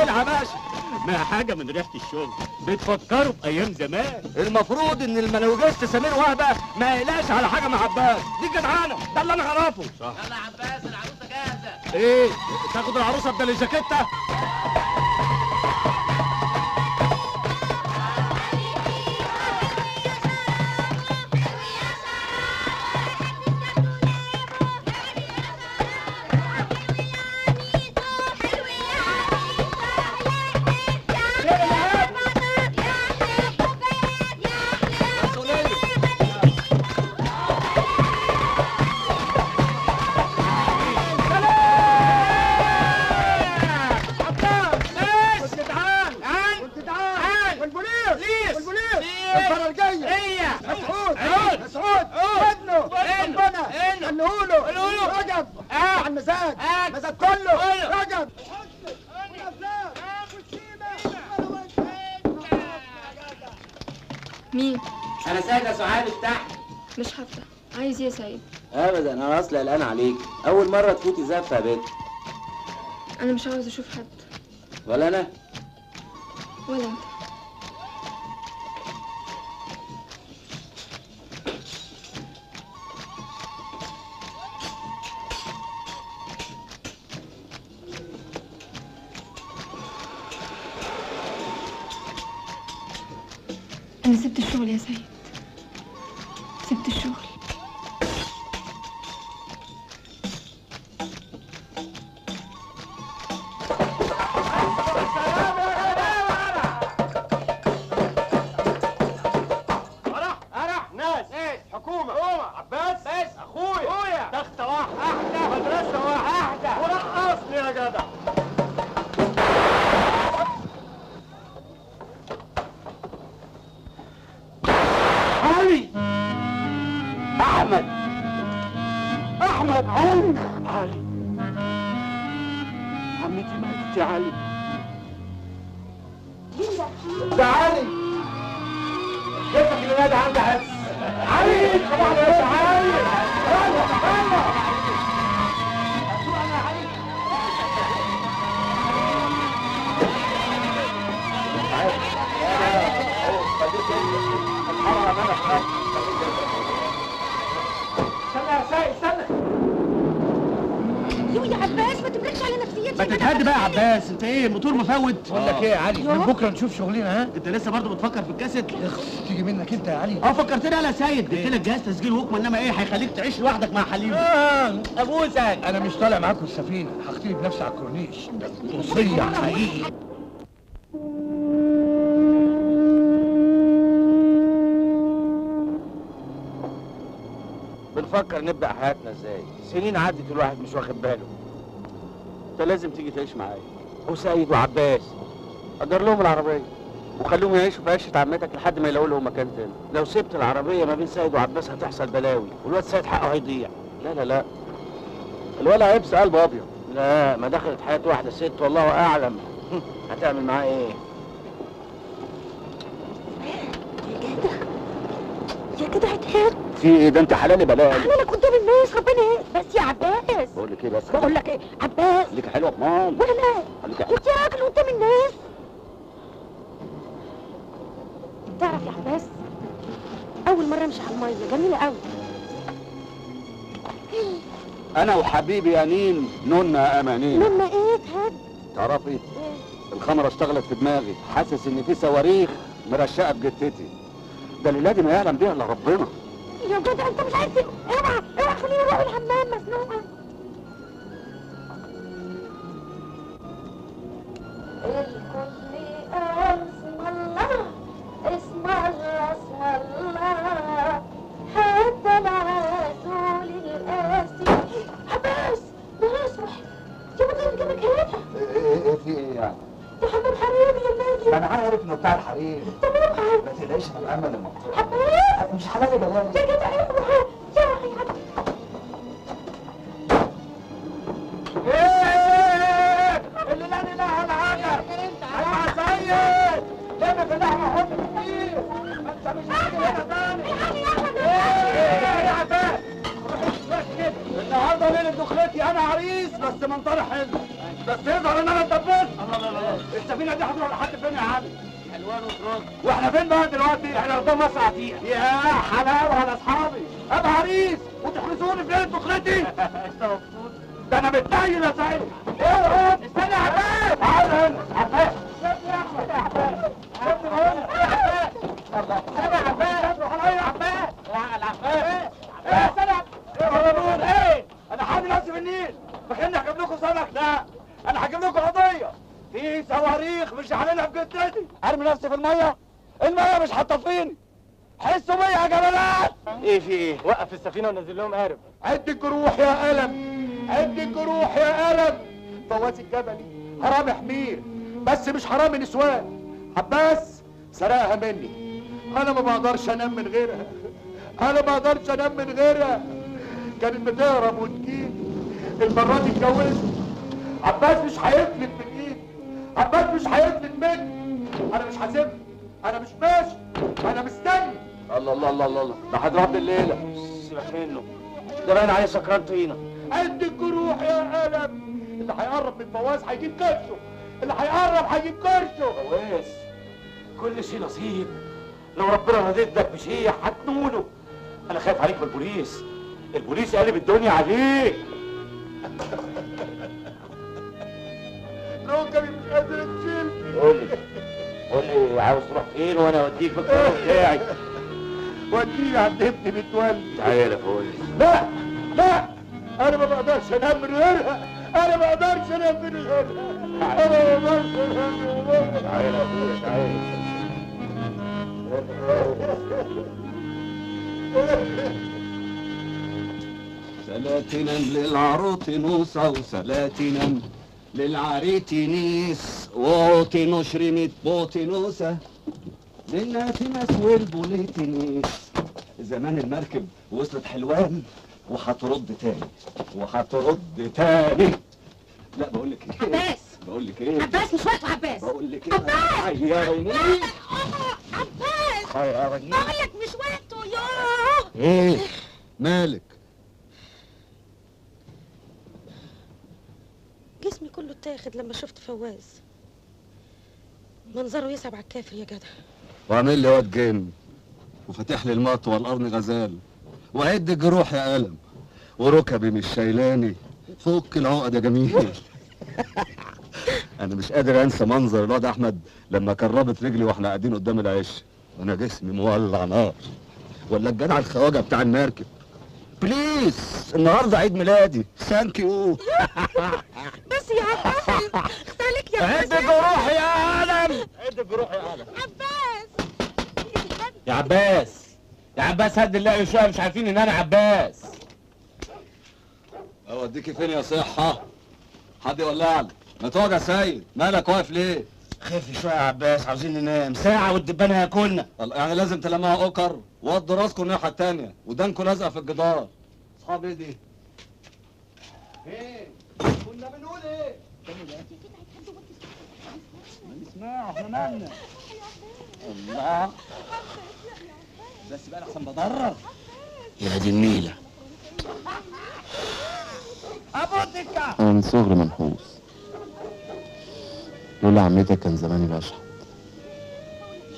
العب يا باشا. ما حاجة من ريحه الشغل، بتفكروا بايام زمان. المفروض ان المنوجست سمير وهبه ما يقلقش على حاجة مع عباس، دي جدعانه، ده اللي انا اعرفه. صح. يلا يا عباس العروسة جاهزة. ايه؟ تاخد العروسة بدل الجاكيته؟ مزاد مزاد كله رجب مين؟ انا سيد يا سعاد، افتح. مش هفتح. عايز ايه يا سيد؟ ابدا، انا اصلا قلقان عليك، اول مرة تفوتي زفه يا بنت. انا مش عاوز اشوف حد. ولا انا؟ ولا انت. أنا سبت الشغل يا سيد، سبت الشغل. فرح ناس حكومة عباس أخويا تختة واحدة مدرسة واحدة ورقصني يا جدع. علي احمد احمد علي علي عمتي ماتت يا علي. ده علي جبتك اللي نادي عندي حس علي. طبعا يا علي يلا يلا. استنى يا سيد استنى. يو يا عباس ما تملكش على نفسيتي. ما تتهدي بقى يا عباس، انت ايه الموتور مفوت؟ بقول لك ايه يا علي، من بكره نشوف شغلنا. ها انت لسه برضه بتفكر في الكاسيت؟ اخس تيجي منك انت يا علي. فكرتني انا يا سيد، جبت لك جهاز تسجيل ووكمان، انما ايه هيخليك تعيش لوحدك مع حليم. ابوسك. انا مش طالع معاكم السفينة، هختلي بنفسي على الكورنيش. وصية حقيقي. بنفكر نبدأ حياتنا ازاي؟ سنين عدت الواحد مش واخد باله. انت لازم تيجي تعيش معايا. وسيد وعباس اجر لهم العربية وخليهم يعيشوا في عشه عمتك لحد ما يلاقوا لهم مكان تاني. لو سبت العربية ما بين سيد وعباس هتحصل بلاوي، والواد سيد حقه هيضيع. لا لا لا، الولد عبس قلبه ابيض. لا، ما دخلت حياة واحدة ست والله اعلم هتعمل معاه ايه. يا جدع يا جدع اتهد. في ايه ده؟ انت حلالي بلاقي حلالك قدام الناس، ربنا ايه بس يا عباس. بقول لك ايه بس؟ بقول لك ايه عباس؟ خليك حلوة بمال. ولا خليك حلوة انت يا راجل قدام الناس. تعرف يا عباس، اول مرة امشي على المية، جميلة قوي. انا وحبيبي انين نونا امانين. نونا ايه؟ اتهد. تعرفي إيه؟ الخمرة اشتغلت في دماغي، حاسس ان في صواريخ مرشقه بجتتي. ده الليلة دي ما يعلم بيها الا ربنا. يا جدع انت مش عايز. اوعى اوعى خليني اروح الحمام، مزنوقه. الكل قال اسم الله اسم الله اسم الله حتى العسول القاسي. عباس نهار يا مدام جابك هنا. ايه في ايه يعني؟ ده حمام حريم يا ماجد. ما انا عارف انه بتاع الحريم. طب اوعى ما تقلقش، انا مأمن الموضوع. عباس مش حلالي بلاوي يا جدع. اوعى يا عباس. ايه اللي لا اله الا العجب. ايوه يا سيد، لم في اللحمة وحط في الكيس، ما انت مش هتيجي هنا تاني. ايه يا عباس؟ روح كده. النهارده ليلة دخلتي، انا عريس بس منظري حلو، بس يظهر ان انا اتدبست. الله الله الله، السفينة دي هتروح لحد فين يا علي؟ حلوان وتراب. واحنا فين بقى دلوقتي؟ احنا قدام مصر عتيقه. يا حلاوة على اصحابي، ابقى عريس وتحرسوني في ليلة دخلتي. انت مبسوط؟ ده انا متنيل يا سعيد. ايه استنى يا عباس، تعالى هنا عباس. سيبني يا احمد يا عباس، سيبني هنا يا عباس. استنى يا عباس، روح عليا يا عباس. لا العباس. ايه استنى يا مبرور. ايه انا حامي نفسي في النيل، فاكرني هجيب لكم سمك؟ لا، انا هجيب لكم قضية في صواريخ مش هعملها في جدتي. ارمي نفسي في المية، المية مش هتطفيني. حسوا بيا يا جمالات. ايه في ايه؟ وقف السفينة ونزل لهم قارب. عد الجروح يا قلم، عد الجروح يا قلم. فواز الجبلي حرامي حمير، بس مش حرامي نسوان. عباس سرقها مني، انا ما بقدرش انام من غيرها، انا ما بقدرش انام من غيرها. كانت بتهرب وتجيلي، المرة دي اتجوزت. عباس مش هيفلت من ايدي، عباس مش هيفلت مني. انا مش هسيبه، انا مش ماشي، انا مستني. الله الله الله الله، ده هضرب الليلة. سيبك منه، ده باين عليه سكران طينه. قد الجروح يا قلم. اللي هيقرب من فواز هيجيب كرشه، اللي هيقرب هيجيب كرشه. فواز كل شيء نصيب، لو ربنا رضيت لك بشيء هتنوله. انا خايف عليك من البوليس، البوليس قالب الدنيا عليك. ركبي مش قادر تشيلني. قول لي عاوز تروح فين وانا اوديك بالقرار بتاعي. وديني عند ابني متولي. تعالى يا فوز. لا لا، انا ما بقدرش انام من غيرها، انا ما بقدرش انام من غيرها، انا ما بقدرش انام من غيرها. تعالى يا فوز تعالى. سلاتنا للعروتنوسة وسلاتنا للعريتنيس وتنشرمت بوتنوسة للناتنس والبوليتنيس. زمان المركب وصلت حلوان وهترد تاني، وهترد تاني. لا بقول لك ايه عباس، بقول لك ايه عباس، مش وقته عباس. بقول لك ايه عباس، عيرني عباس، عيرني، بقول لك مش وقته. ياه ايه مالك؟ جسمي كله اتاخد لما شفت فواز، منظره يصعب على الكافر يا جدع. وعامل لي واد جن وفاتح لي المطوه القرن غزال، وعد الجروح يا قلم، وركبي مش شايلاني. فك العقد يا جميل. انا مش قادر انسى منظر الواد احمد لما كربت رجلي واحنا قاعدين قدام العش وانا جسمي مولع نار. ولا الجدع الخواجه بتاع المركب، please النهارده عيد ميلادي، thank you. بس يا عباس اختلك يا عباس. عد الجروح يا عالم، عد الجروح يا عالم. عباس يا عباس يا عباس، هد اللعب شوية، مش عارفين ان انا عباس. اوديكي فين يا صحة؟ حد يولع لك؟ ما تقعد يا سيد، مالك واقف ليه؟ خف شوية يا عباس، عاوزين ننام ساعة والدبانه هياكلنا. يعني لازم تلمها اوكر، وضوا راسكم الناحية التانية، ودانكم لازقه في الجدار. اصحاب ايه دي؟ ايه؟ كنا بنقول ايه؟ ما نسمع احنا مالنا؟ الله بس بقى احسن بضرر. يا دي النيله. ابو انا من صغري منحوس، لولا عمتك كان زماني بشحت.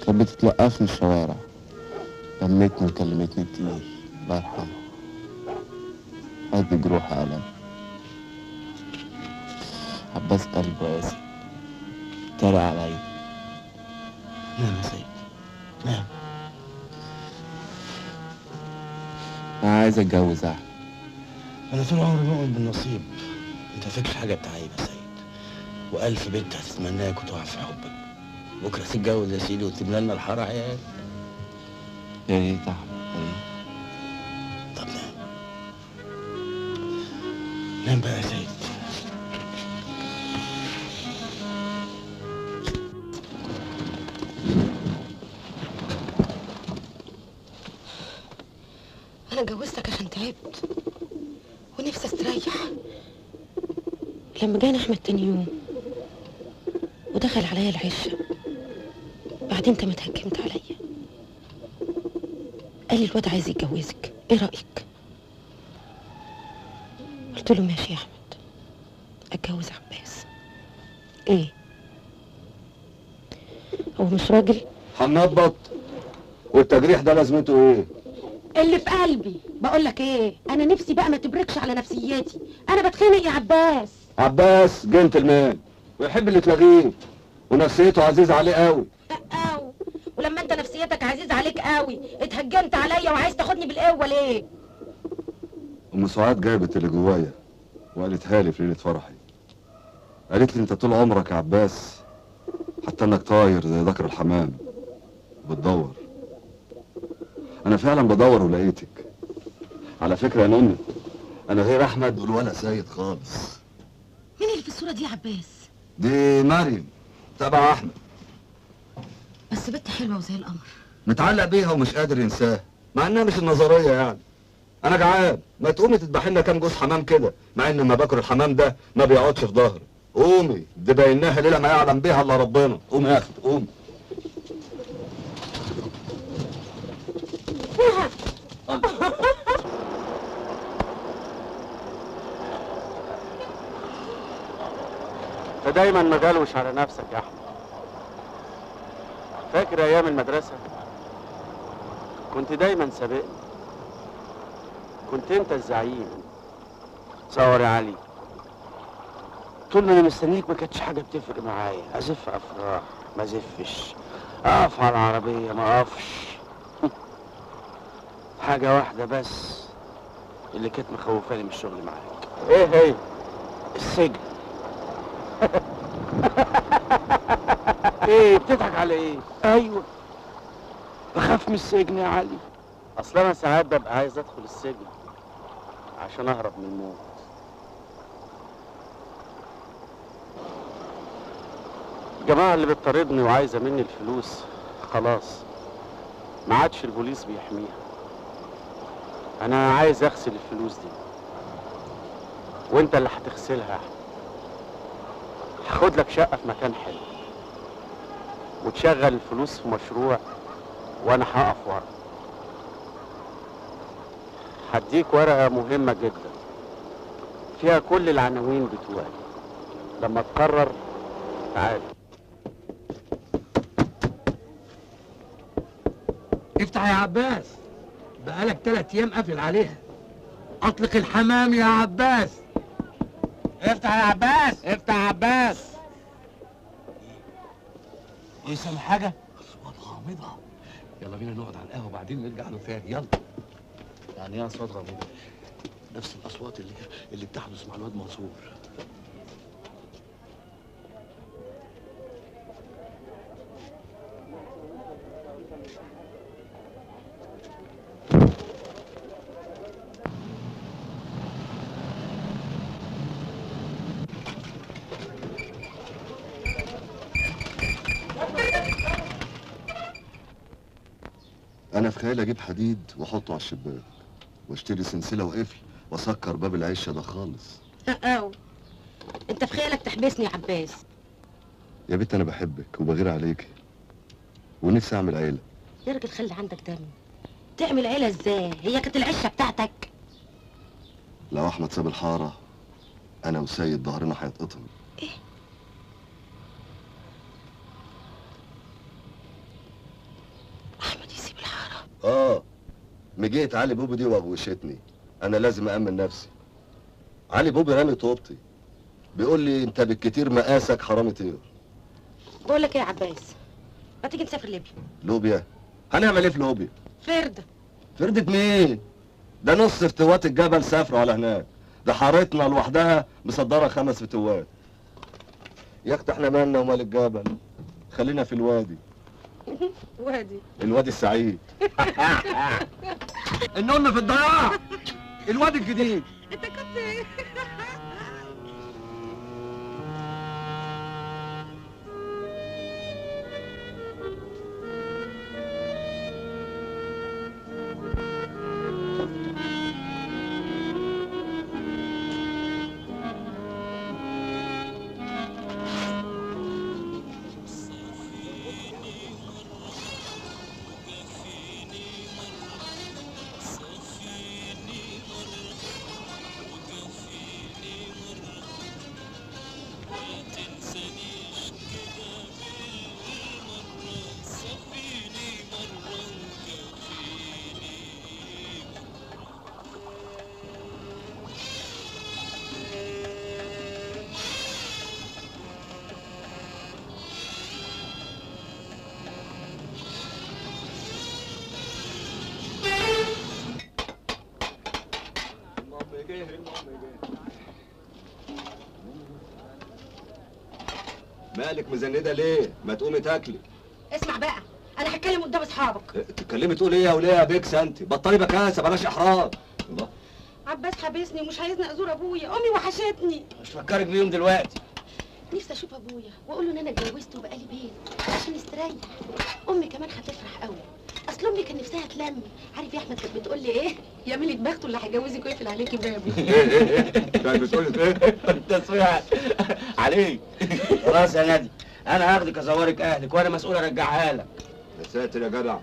كانت بتتلقفني الشوارع، لمتني وكلمتني كتير، الله يرحمها. قد جروح قلم. عباس قلبه قاسي، طلع عليا. نعم يا سيد نعم. انا عايز اتجوز احمد. انا طول عمري مؤمن بالنصيب. انت فاكر حاجة بتعيب يا سيد، والف بنت هتتمناك وتقع في حبك. بكره تتجوز يا سيدي وتملى لنا الحارة عيال. يا ريت احمد يا ريت. طب نام نام بقى يا سيد. انا اتجوزتك عشان تعبت ونفسي استريح. لما جانا احمد تاني يوم ودخل عليا العشه، بعدين انت ما اتهكمت عليا. قال لي الواد عايز يتجوزك، ايه رايك؟ قلت له ماشي يا احمد، اتجوز عباس. ايه هو مش راجل؟ هنضبط. والتجريح ده لازمته ايه؟ اللي في قلبي. بقول لك ايه، انا نفسي بقى ما تبركش على نفسيتي، انا بتخانق يا عباس. عباس جنتلمان ويحب اللي تلاغيه، ونفسيته عزيزه عليه قوي. قوي. ولما انت نفسيتك عزيزه عليك قوي اتهجمت عليا وعايز تاخدني بالقوة ليه؟ ام سعاد جابت اللي جوايا وقالتها لي في ليلة فرحي. قالت لي انت طول عمرك يا عباس حتى انك طاير زي ذكر الحمام بتدور. انا فعلا بدور ولقيتك. على فكرة يا نوني، انا غير احمد والولا سيد خالص. مين اللي في الصورة دي يا عباس؟ دي مريم تبع احمد. بس بنت حلوة وزي القمر. متعلق بيها ومش قادر ينساها، مع انها مش النظرية يعني. انا جعان، ما تقومي تذبحي لنا كام جوز حمام كده، مع ان ما باكل الحمام ده ما بيقعدش في ظهري. قومي، دي بايناها ليلة ما يعلم بيها الا ربنا. قومي يا اختي قومي. انت دايما مغلوش على نفسك يا احمد. فاكر ايام المدرسة؟ كنت دايما سابقني، كنت انت الزعيم. تصور يا علي، طول ما انا مستنيك ما كانتش حاجة بتفرق معايا، ازف افراح ما ازفش، اقف على العربية ما اقفش. حاجة واحدة بس اللي كانت مخوفاني من الشغل معاك. ايه هي؟ السجن. ايه بتضحك على ايه؟ ايوه بخاف من السجن يا علي. اصل انا ساعات ببقى عايز ادخل السجن عشان اهرب من الموت. الجماعة اللي بتطاردني وعايزه مني الفلوس خلاص ما عادش البوليس بيحميها. انا عايز اغسل الفلوس دي، وانت اللي هتغسلها يا احمد. هاخد لك شقه في مكان حلو وتشغل الفلوس في مشروع، وانا هقف ورا. هديك ورقة مهمة جدا فيها كل العناوين بتوعي، لما تقرر تعال. افتح يا عباس، بقالك 3 ايام قافل عليها. اطلق الحمام يا عباس. افتح يا عباس، افتح يا عباس. ايه سامع حاجة؟ اصوات غامضة. يلا بينا نقعد على القهوة وبعدين نرجع له تاني. يلا. يعني ايه اصوات غامضة؟ نفس الاصوات اللي بتحدث مع الواد منصور. انا في خيالي اجيب حديد واحطه على الشباك واشتري سلسلة وقفل واسكر باب العشه ده خالص. أو انت في خيالك تحبسني يا عباس؟ يا بنت انا بحبك وبغير عليكي ونفسي اعمل عيله. يا راجل خلي عندك دم. تعمل عيله ازاي؟ هي كانت العشه بتاعتك؟ لو احمد ساب الحارة انا وسيد ظهرنا هيتقطم. ايه؟ احمد يسيب الحارة؟ اه مجيت علي بوبي دي وغوشتني. انا لازم أأمن نفسي. علي بوبي رامي طوبتي، بيقول لي انت بالكتير مقاسك حرامي طير. بقول لك ايه يا عباس، ما تيجي نسافر ليبيا؟ ليبيا؟ هنعمل ايه في ليبيا؟ فرده. فردة مين؟ ده نص فتوات الجبل سافروا على هناك، ده حارتنا لوحدها مصدره 5 فتوات. يا اختي احنا مالنا ومال الجبل، خلينا في الوادي. وادي؟ الوادي السعيد. النون في الضياع، الوادي الجديد. انت كنت ايه؟ مالك مزنده ليه؟ ما تقومي تاكلي. اسمع بقى، انا هتكلم قدام اصحابك. تتكلمي تقول ايه يا وليه يا بيكس؟ انت بطلي بكاسه، بلاش احراج. الله، عباس حابسني ومش عايزني ازور ابويا، امي وحشتني. مش فكرك بيهم دلوقتي. نفسي اشوف ابويا واقول له ان انا اتجوزت وبقالي بيت عشان يستريح. امي كمان هتفرح قوي، اصل امي امي كان نفسها تلم. عارف يا احمد كانت بتقول لي ايه؟ يا ملك بخته اللي هيجوزك ويقفل عليكي بابه. ايه كانت بتقول لك ايه؟ انت صيع عليك. خلاص يا نادي، انا هاخدك ازورك اهلك وانا مسؤول ارجعها لك. يا ساتر يا جدع،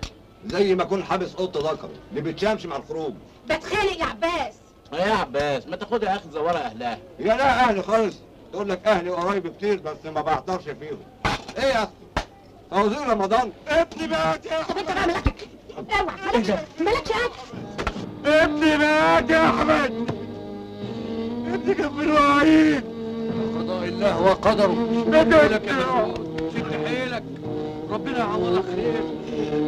زي ما اكون حابس قط ذكر اللي بتشامش مع الخروج. بتخانق يا عباس. ايه يا عباس، ما تاخدها يا اخي تزورها اهلها. يا لا اهلي خالص، تقول لك اهلي وقرايبي كتير بس ما بحضرش فيهم. ايه يا اختي؟ فوازير رمضان ابني مات يا احمد. طب انت بقى مالك؟ اوعى، مالكش اكل. ابني مات يا احمد، ابني كان في الوعيد. قضاء الله وقدره. شد حيلك يا داوود، شد حيلك، ربنا يعوضك خير.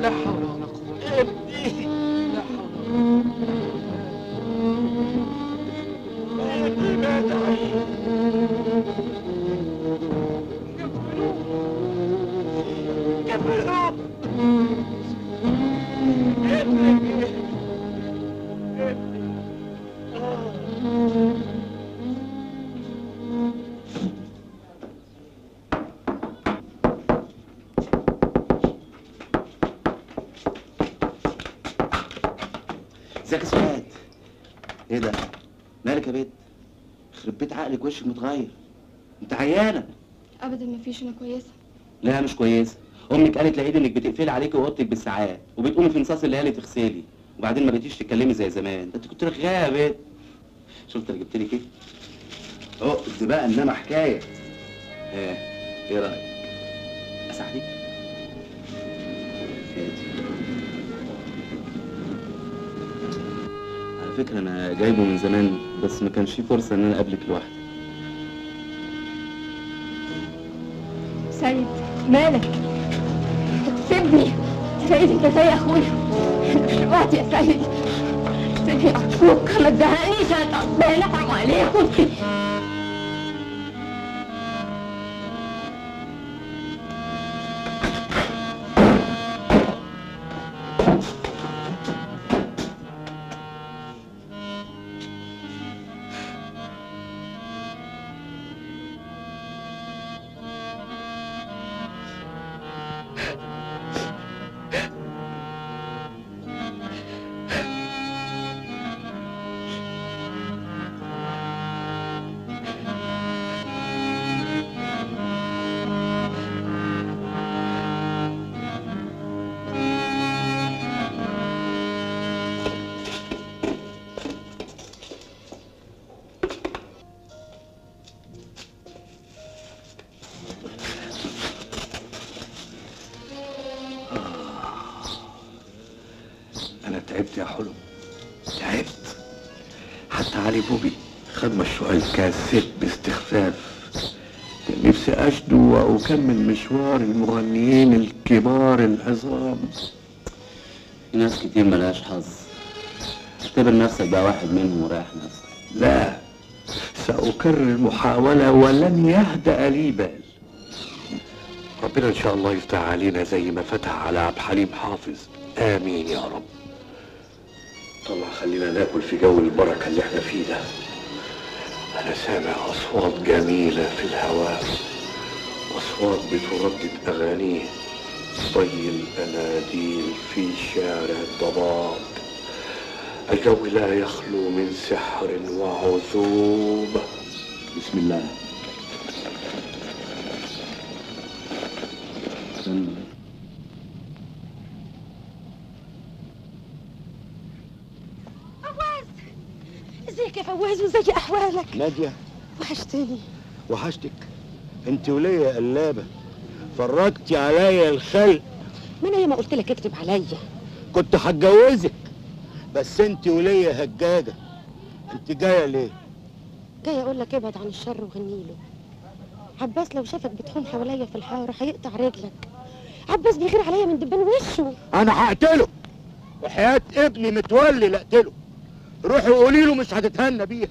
لا حول ولا قوة. ابني، لا حول ولا قوة. ابني مات يا حبيبي. كفلوه، كفلوه ابني، ابني. ازيك يا سعاد؟ ايه ده؟ مالك يا بنت؟ يخرب بيت عقلك، وشك متغير. انت عيانه؟ ابدا مفيش، انا كويسة. لا مش كويسة، امك قالت لعيد انك بتقفلي عليكي اوضتك بالساعات وبتقومي في نصاص الليالي تغسلي، وبعدين ما بقيتيش تتكلمي زي زمان، ده انت كنت رغايه يا بنت. شفت انا جبت لك ايه؟ عقد بقى انما حكاية. ها ايه رايك؟ اساعدك؟ هاتي. على فكرة انا جايبه من زمان بس ما كانش في فرصة ان انا اقابلك لوحدي. سيد مالك؟ سيبني سيد، انت زي اخويا. مش وقت يا سيد، سيبني ارجوك، ما تزهقنيش، انا تعبانة، حرام عليكم. تعبت يا حلم، تعبت. حتى علي بوبي خد مشروع الكاسيت باستخفاف. كان نفسي اشدو واكمل مشوار المغنيين الكبار العظام. في ناس كتير ملهاش حظ. اعتبر نفسك بقى واحد منهم وريح نفسك. لا، سأكرر المحاولة ولن يهدأ لي بال. ربنا ان شاء الله يفتح علينا زي ما فتح على عبد الحليم حافظ. امين يا رب. طلع خلينا ناكل في جو البركة اللي احنا فيه ده. انا سامع اصوات جميلة في الهواء، اصوات بتردد اغانيه. طي الاناديل في شارع الضباب. الجو لا يخلو من سحر وعذوبة. بسم الله. فواز، ازيك يا فواز وازي احوالك؟ نادية وحشتني. وحشتك انت وليا يا قلابة، فرجتي عليا الخلق. ما انا ياما قلت لك اكتب عليا. كنت هتجوزك بس انت وليا هجاجه. انت جاية ليه؟ جاية اقول لك ابعد عن الشر وغنيله. عباس لو شافك بتحوم حواليا في الحارة هيقطع رجلك. عباس بيغير عليا من دبان وشه. انا هقتله وحياه ابني متولي لاقتله. روحي وقولي له مش هتتهنى بيها.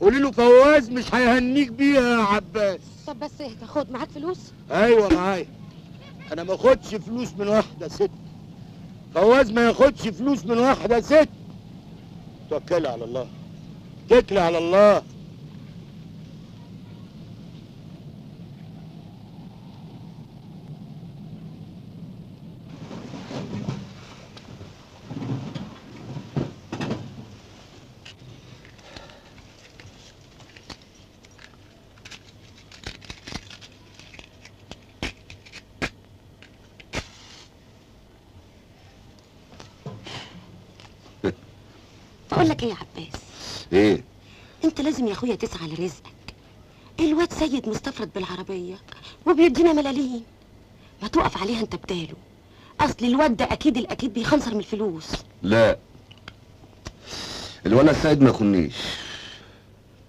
قولي له فواز مش هيهنيك بيها يا عباس. طب بس اهدى، خد معاك فلوس؟ ايوه معايا. انا ما اخدش فلوس من واحدة ست. فواز ما ياخدش فلوس من واحدة ست. توكلي على الله، اتكلي على الله. بقول لك ايه يا عباس؟ ايه؟ انت لازم يا اخويا تسعى لرزقك. الواد سيد مستفرد بالعربية وبيدينا ملاليم، ما تقف عليها انت بداله. اصل الواد ده اكيد الاكيد بيخنصر من الفلوس. لا، الولد سيد ما يخونيش،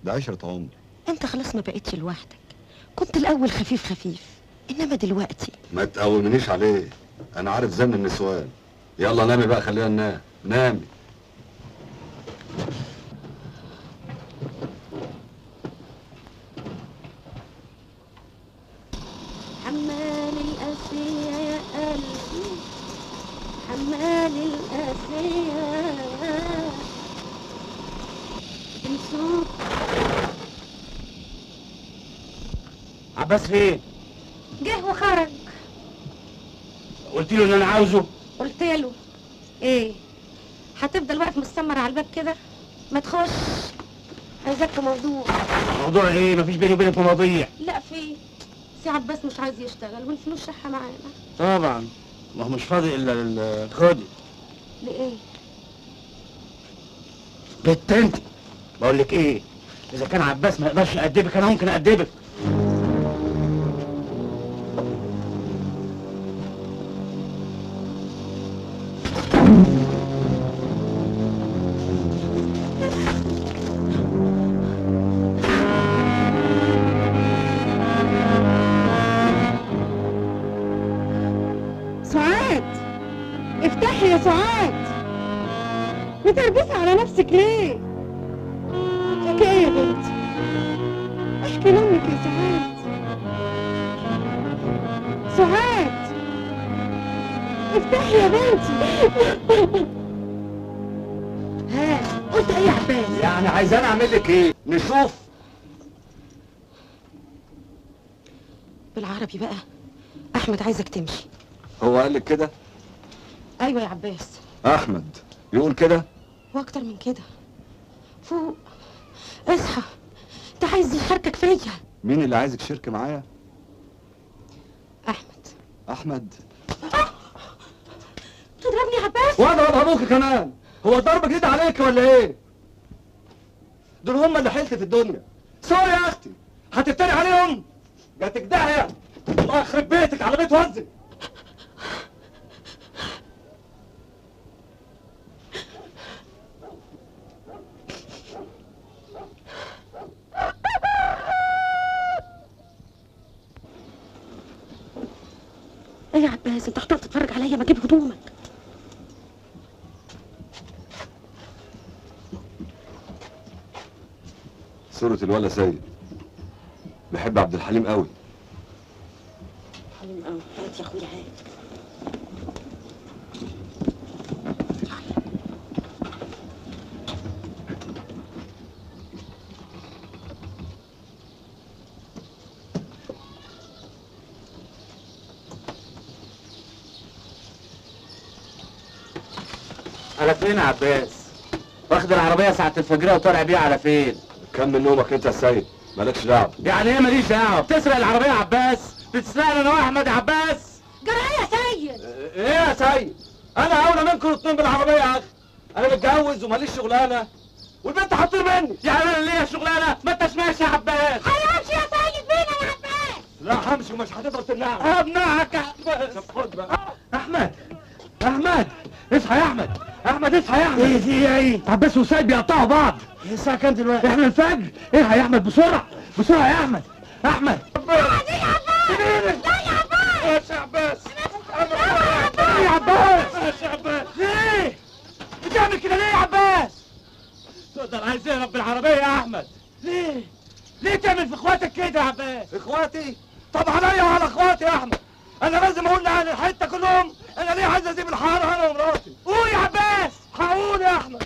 ده عشرة عمر. انت خلاص ما بقتش لوحدك، كنت الاول خفيف خفيف، انما دلوقتي ما تقومنيش عليه، انا عارف زن النسوان. يلا نامي بقى، خلينا ننام. نامي. حمال القاسية يا قلبي، حمال القاسية بنسوق. عباس فين؟ جه وخرج. قلت له ان انا عاوزه؟ قلت له. ايه؟ هتفضل واقف مستمر على الباب كده؟ ما تخش، عايزاك في موضوع. موضوع ايه؟ مفيش بيني وبينك مواضيع. لا في. سي عباس مش عايز يشتغل والفلوس شحه معانا. طبعا، ما هو مش فاضي الا للخدي. لايه؟ بنت انت، بقول لك ايه؟ اذا كان عباس ما يقدرش يأدبك انا ممكن أأدبك. سعاد، افتحي يا سعاد. بتربسي على نفسك ليه؟ فيك ايه يا بنتي؟ احكي لامك يا سعاد. سعاد افتحي يا بنتي. ها قلت ايه يا عباس؟ يعني عايزاني اعمل لك ايه؟ نشوف بالعربي بقى. احمد عايزك تمشي. هو قال لك كده؟ ايوه يا عباس. احمد يقول كده؟ واكتر من كده. فوق، اصحى، انت عايز يشاركك فيا. مين اللي عايزك شركة معايا؟ احمد. احمد؟ تضربني يا عباس؟ واضرب ابوك كمان. هو الضرب جديد عليك ولا ايه؟ دول هم اللي حلت في الدنيا. sorry يا اختي، هتفتري عليهم؟ جاتك داهية. الله يخرب بيتك على بيت وزك. ايه يا عباس، انت هتقف تتفرج عليا؟ ما تجيب هدومك. صورة الولا سيد بحب عبد الحليم قوي. حليم قوي. هات يا اخويا هات. على فين يا عباس؟ واخد العربية ساعة الفجرية وطالع بيها على فين؟ كمل نومك انت يا سيد، مالكش دعوة. يعني ايه ماليش دعوة؟ بتسرق العربية يا عباس؟ بتسرقني انا واحمد يا عباس؟ جرى ايه يا سيد؟ ايه يا سيد؟ انا اولى منكم الاتنين بالعربية يا اخي. انا متجوز وماليش شغلانة والبنت هتطير مني. يعني انا ليا شغلانة؟ ما انتش ماشي يا عباس. هيمشي يا سيد بينا يا عباس. لا همشي ومش هتقدر تمنعني. همنعك يا عباس. طب خد بقى. احمد، احمد اصحى يا احمد. احمد اصحى يا احمد. ايه في ايه؟ عباس وسيد بيقطعوا بعض. ايه الساعة كام دلوقتي؟ احنا الفجر. الحق يا احمد بسرعة بسرعة يا احمد. احمد لا يا عباس، لا يا عباس، يا عباس، يا عباس، يا عباس، ليه؟ بتعمل كده ليه يا عباس؟ تقدر عايز تهرب بالعربية يا احمد؟ ليه؟ ليه تعمل في اخواتك كده يا عباس؟ اخواتي؟ طب عليا وعلى اخواتي يا احمد. انا لازم اقول لاهل الحتة كلهم انا ليه عايز اسيب الحارة انا ومراتي. قول يا عباس. هقول يا احمد.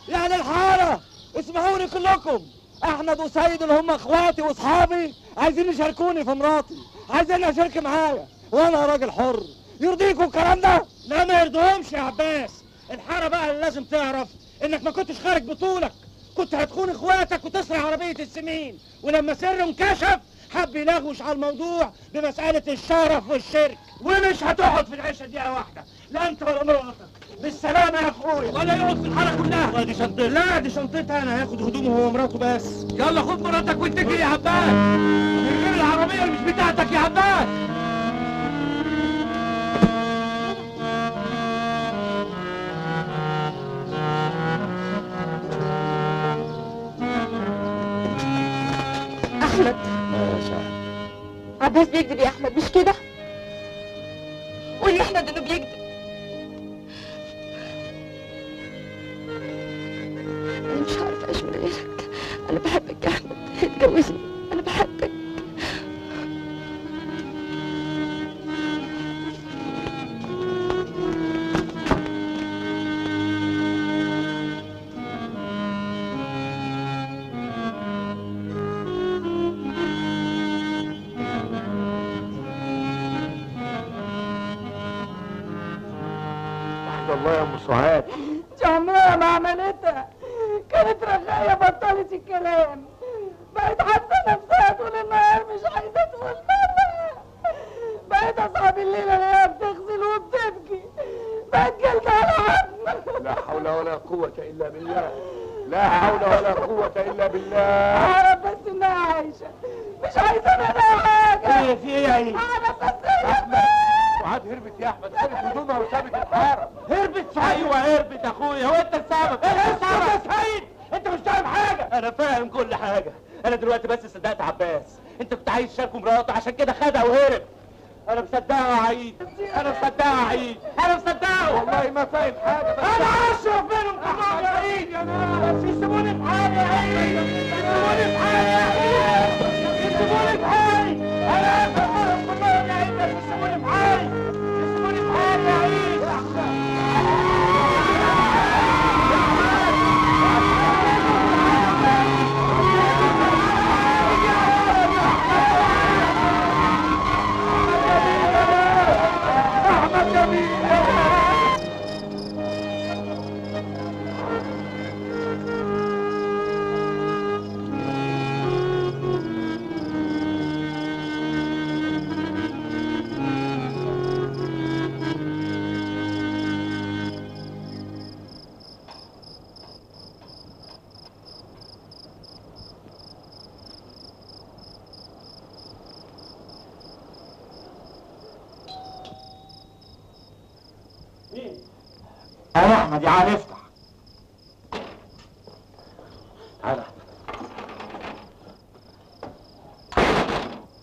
يا اهل الحارة اسمعوني كلكم، احمد وسيد اللي هم اخواتي واصحابي عايزين يشاركوني في مراتي، عايزين اشارك معايا وانا راجل حر. يرضيكم الكلام ده؟ لا ما يرضيهمش يا عباس. الحارة بقى اللي لازم تعرف انك ما كنتش خارج بطولك، كنت هتخون اخواتك وتسرق عربية السمين، ولما سره انكشف حب يلغوش على الموضوع بمسألة الشرف والشرك، ومش هتقعد في العيشة دقيقة واحدة، لا انت ولا مراتك. بالسلامة يا اخويا. اخويا، ولا يقعد في الحارة كلها. دي شنطتي. لا دي شنطتها، انا هاخد هدومه هو ومراته بس. يلا خد مراتك واتكل يا عباس، من غير العربية اللي مش بتاعتك يا عباس. احمد. عباس بيكذب يا احمد، مش كده؟ قول يا احمد انه بيكذب. انا مش عارفه اعيش من غيرك، انا بحبك يا احمد، اتجوزني، انا بحبك. الله يا ام سعاد، دي عمرها ما عملتها، كانت رغايه بطلت الكلام، بقت حاسه نفسها طول النهار مش عايزه تقول مرة، بقت اصحى بالليل الاقيها بتغسل وبتبكي، بقت جلدها العظم. لا حول ولا قوة الا بالله، لا حول ولا قوة الا بالله. اعرف بس انها عايشه، مش عايزه منها حاجة. ايه في ايه يا عيني؟ اعرف بس هي سعاد هربت يا احمد، خدت هدومها وسابت الحارة. هربت؟ ايوه هربت يا اخويا، هو انت السبب. ايه السبب يا سيد؟ انت مش فاهم حاجة. انا فاهم كل حاجة، انا دلوقتي بس صدقت عباس، انت كنت عايز شاركه مراته عشان كده خدها وهرب. انا مصدقه يا عيد، انا مصدقه يا عيد، انا مصدقه. والله ما فاهم حاجة. بس انا اشرف منهم كلهم يا عيد، يا ناس بس يسيبوني في حالي يا عيد، يسيبوني في حالي يا عيد، يسيبوني في حالي، انا افهم منهم كلهم يا عيد، بس يسيبوني في حالي، يسيبوني في حالي يا عيد. انا احمد يا علي، افتح. تعالى احمد،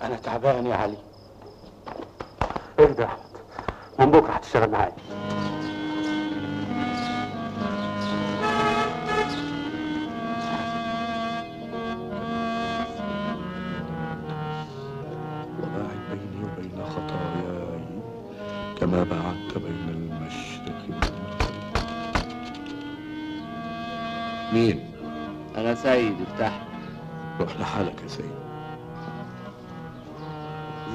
انا تعبان يا علي. اهدى يا احمد، من بكره هتشتغل معايا. وباعد بيني وبين خطاياي كما باعدت بين المشرق والمغرب. مين؟ أنا سيد، افتح. روح لحالك يا سيد.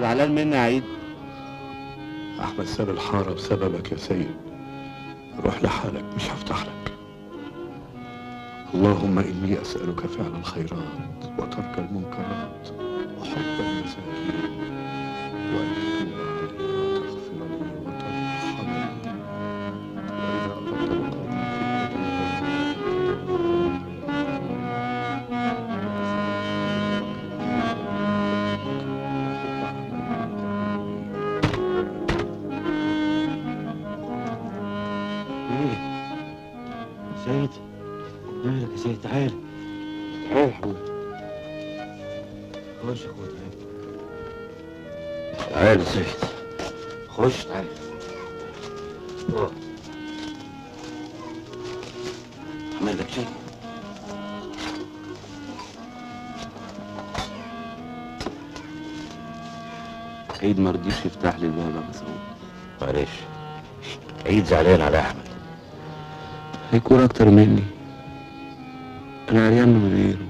زعلان مني يا عيد؟ أحمد ساب الحارة بسببك يا سيد. روح لحالك، مش هفتح لك. اللهم إني أسألك فعل الخيرات وترك المنكرات وحب المساكين، وأن تتوب علي وتغفر لي وترحمني، وإذا أردت بقوم سيد، مالك يا سيد؟ تعال تعال يا حبيبي، خش يا اخويا، تعال تعال يا سيد، خش تعال. اعمل لك شيء؟ عيد ما رضيش يفتح لي الباب يا مسعود. معلش، عيد زعلان على احمد. هيكون اكتر مني، انا عريان من غيره،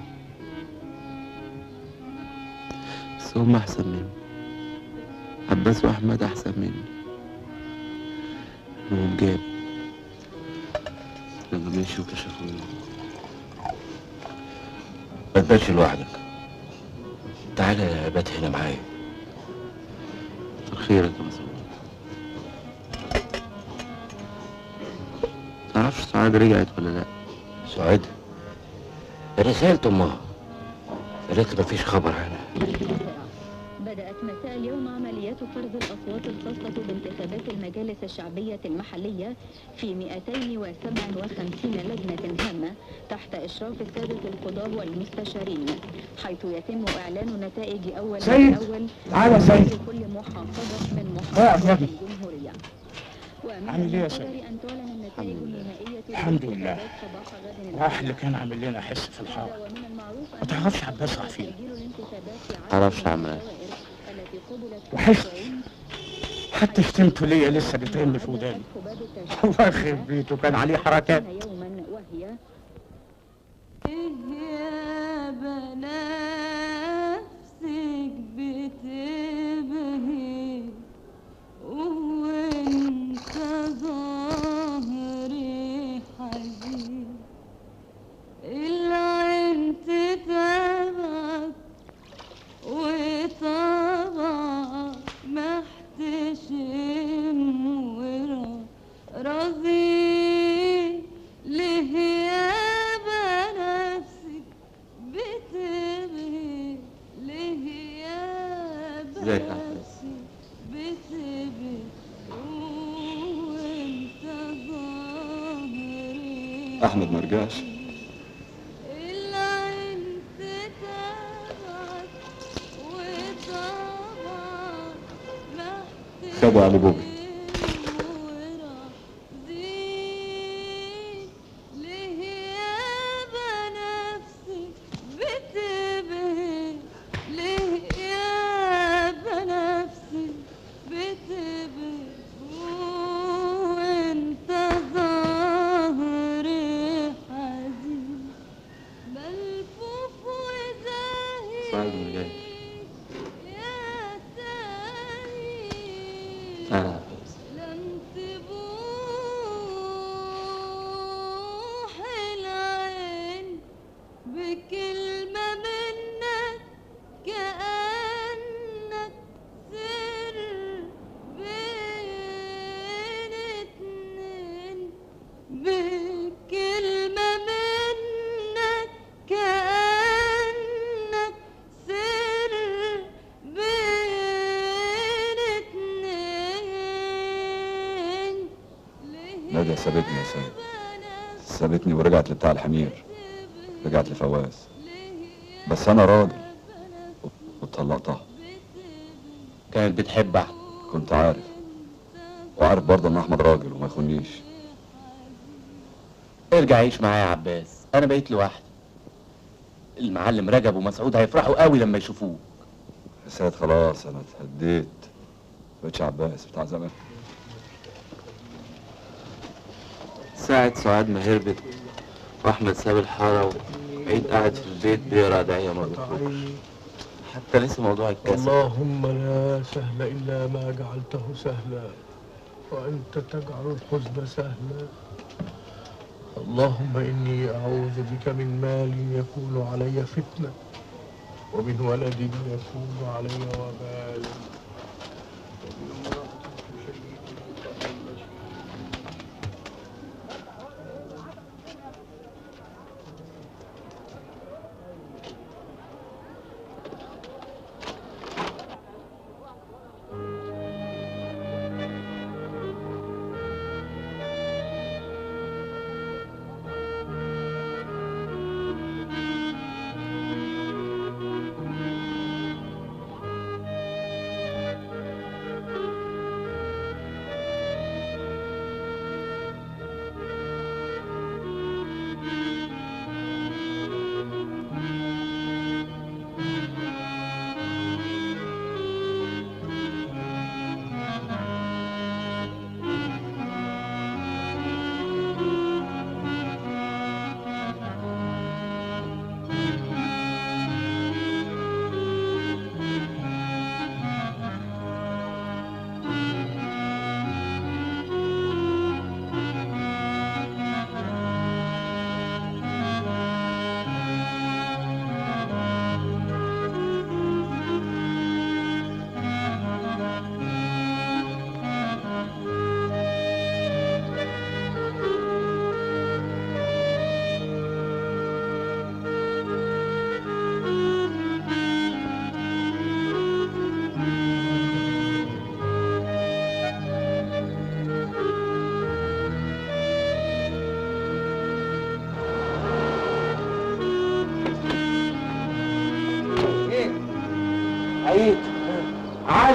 بس هم احسن مني، عباس واحمد احسن مني، انهم جابوا لما مشوا كشفوني. ما تباتش لوحدك، تعالى بات هنا معايا. كتر خيرك يا مسعود. تعرفش سعاد رجعت ولا لا؟ سعاد؟ رسالة امها قالت لي مفيش خبر عنها. بدأت مساء اليوم عمليات فرز الأصوات الخاصة بانتخابات المجالس الشعبية المحلية في 257 لجنة هامة تحت إشراف السادة القضاة والمستشارين، حيث يتم إعلان نتائج أول بأول لكل محافظة من محافظات الجمهورية. عامل ايه يا سيد؟ الحمد لله. راح اللي كان عامل لنا حس في الحارة. ما تعرفش عباس راح فين؟ ما تعرفش عمال. وحشتني، حتى شتمته ليا لسه بترن في وداني. الله يخرب بيته، كان عليه حركات. يا بنفسك بتبهي وانت ظهري حزين، العين تتابعك وطبعك محتشم ورا راضي. ليه يا بنفسك بتبهي، ليه يا بنفسك بتبهي وانت ظهري. احمد ما رجعش. العين تتابعك وطبعك خدوا علي بوبي. ليه يا بنفسك بتبهي، ليه يا بنفسك بتبهي وانت ظهري حزين ملفوف وزاهي. سعاد ما رجعتش. يا سعيد تعالى يا عباس. لم تبوح العين بكلمة منك كأنك سر بين اتنين، بكلمة منك كأنك سر بين اتنين. نادية سابتني يا سيد، سابتني ورجعت لبتاع الحمير، رجعت لفواز. بس انا راجل وطلقتها. كانت بتحب احمد. كنت عارف، وعارف برضه ان احمد راجل وما يخونيش. ارجع عيش معايا يا عباس، انا بقيت لوحدي. المعلم رجب ومسعود هيفرحوا قوي لما يشوفوك. يا سيد خلاص انا اتهديت، ما بقتش عباس بتاع زمان. ساعة سعاد ما هربت واحمد ساب الحارة وعيد قاعد في البيت بيقرا ادعية ما بيخرجش، حتى لسه موضوع الكسل. اللهم لا سهل إلا ما جعلته سهلا وأنت تجعل الحزن سهلا. اللهم إني أعوذ بك من مال يكون علي فتنة، ومن ولد يكون علي وبال، ومن امرأة تشيدني قبل المشيب.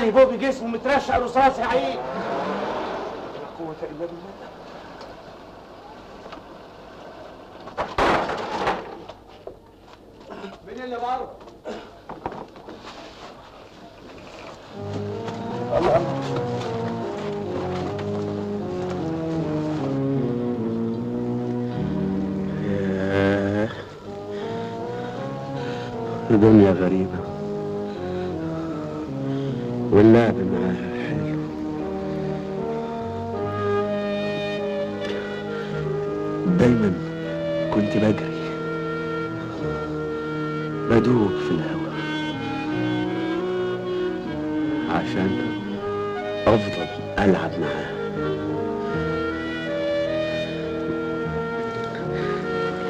علي بوبي جسمه مترشق رصاص يا عيد. لا قوة إلا بالله. مين اللي بره؟ الله. ياه، دنيا غريبة واللعب معاها حلو. دايما كنت بجري بدوب في الهوا عشان أفضل ألعب معاها.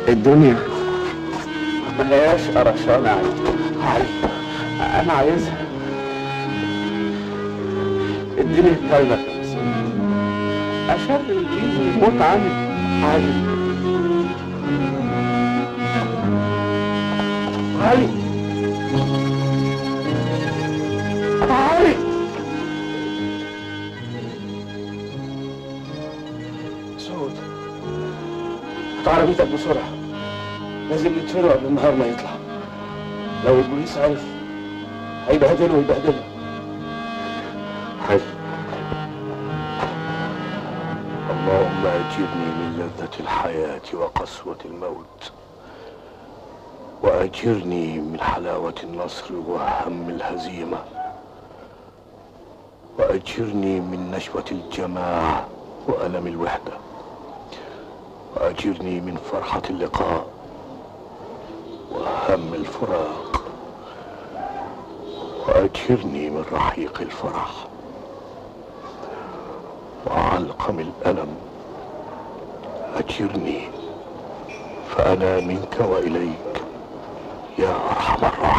الدنيا ما هياش قرشانة علي، أنا عايزها. اديني التايمر يا مسعود عشان الموت عني. علي علي علي. سعود، هات عربيتك بسرعة، لازم ندفنه قبل النهار ما يطلع. لو البوليس عرف هيبهدله ويبهدله. حلو. اللهم أجرني من لذة الحياة وقسوة الموت، وأجرني من حلاوة النصر وهم الهزيمة، وأجرني من نشوة الجماعة وألم الوحدة، وأجرني من فرحة اللقاء وهم الفراق، وأجرني من رحيق الفرح وعلقم الألم. أجرني فأنا منك وإليك يا أرحم الراحمين.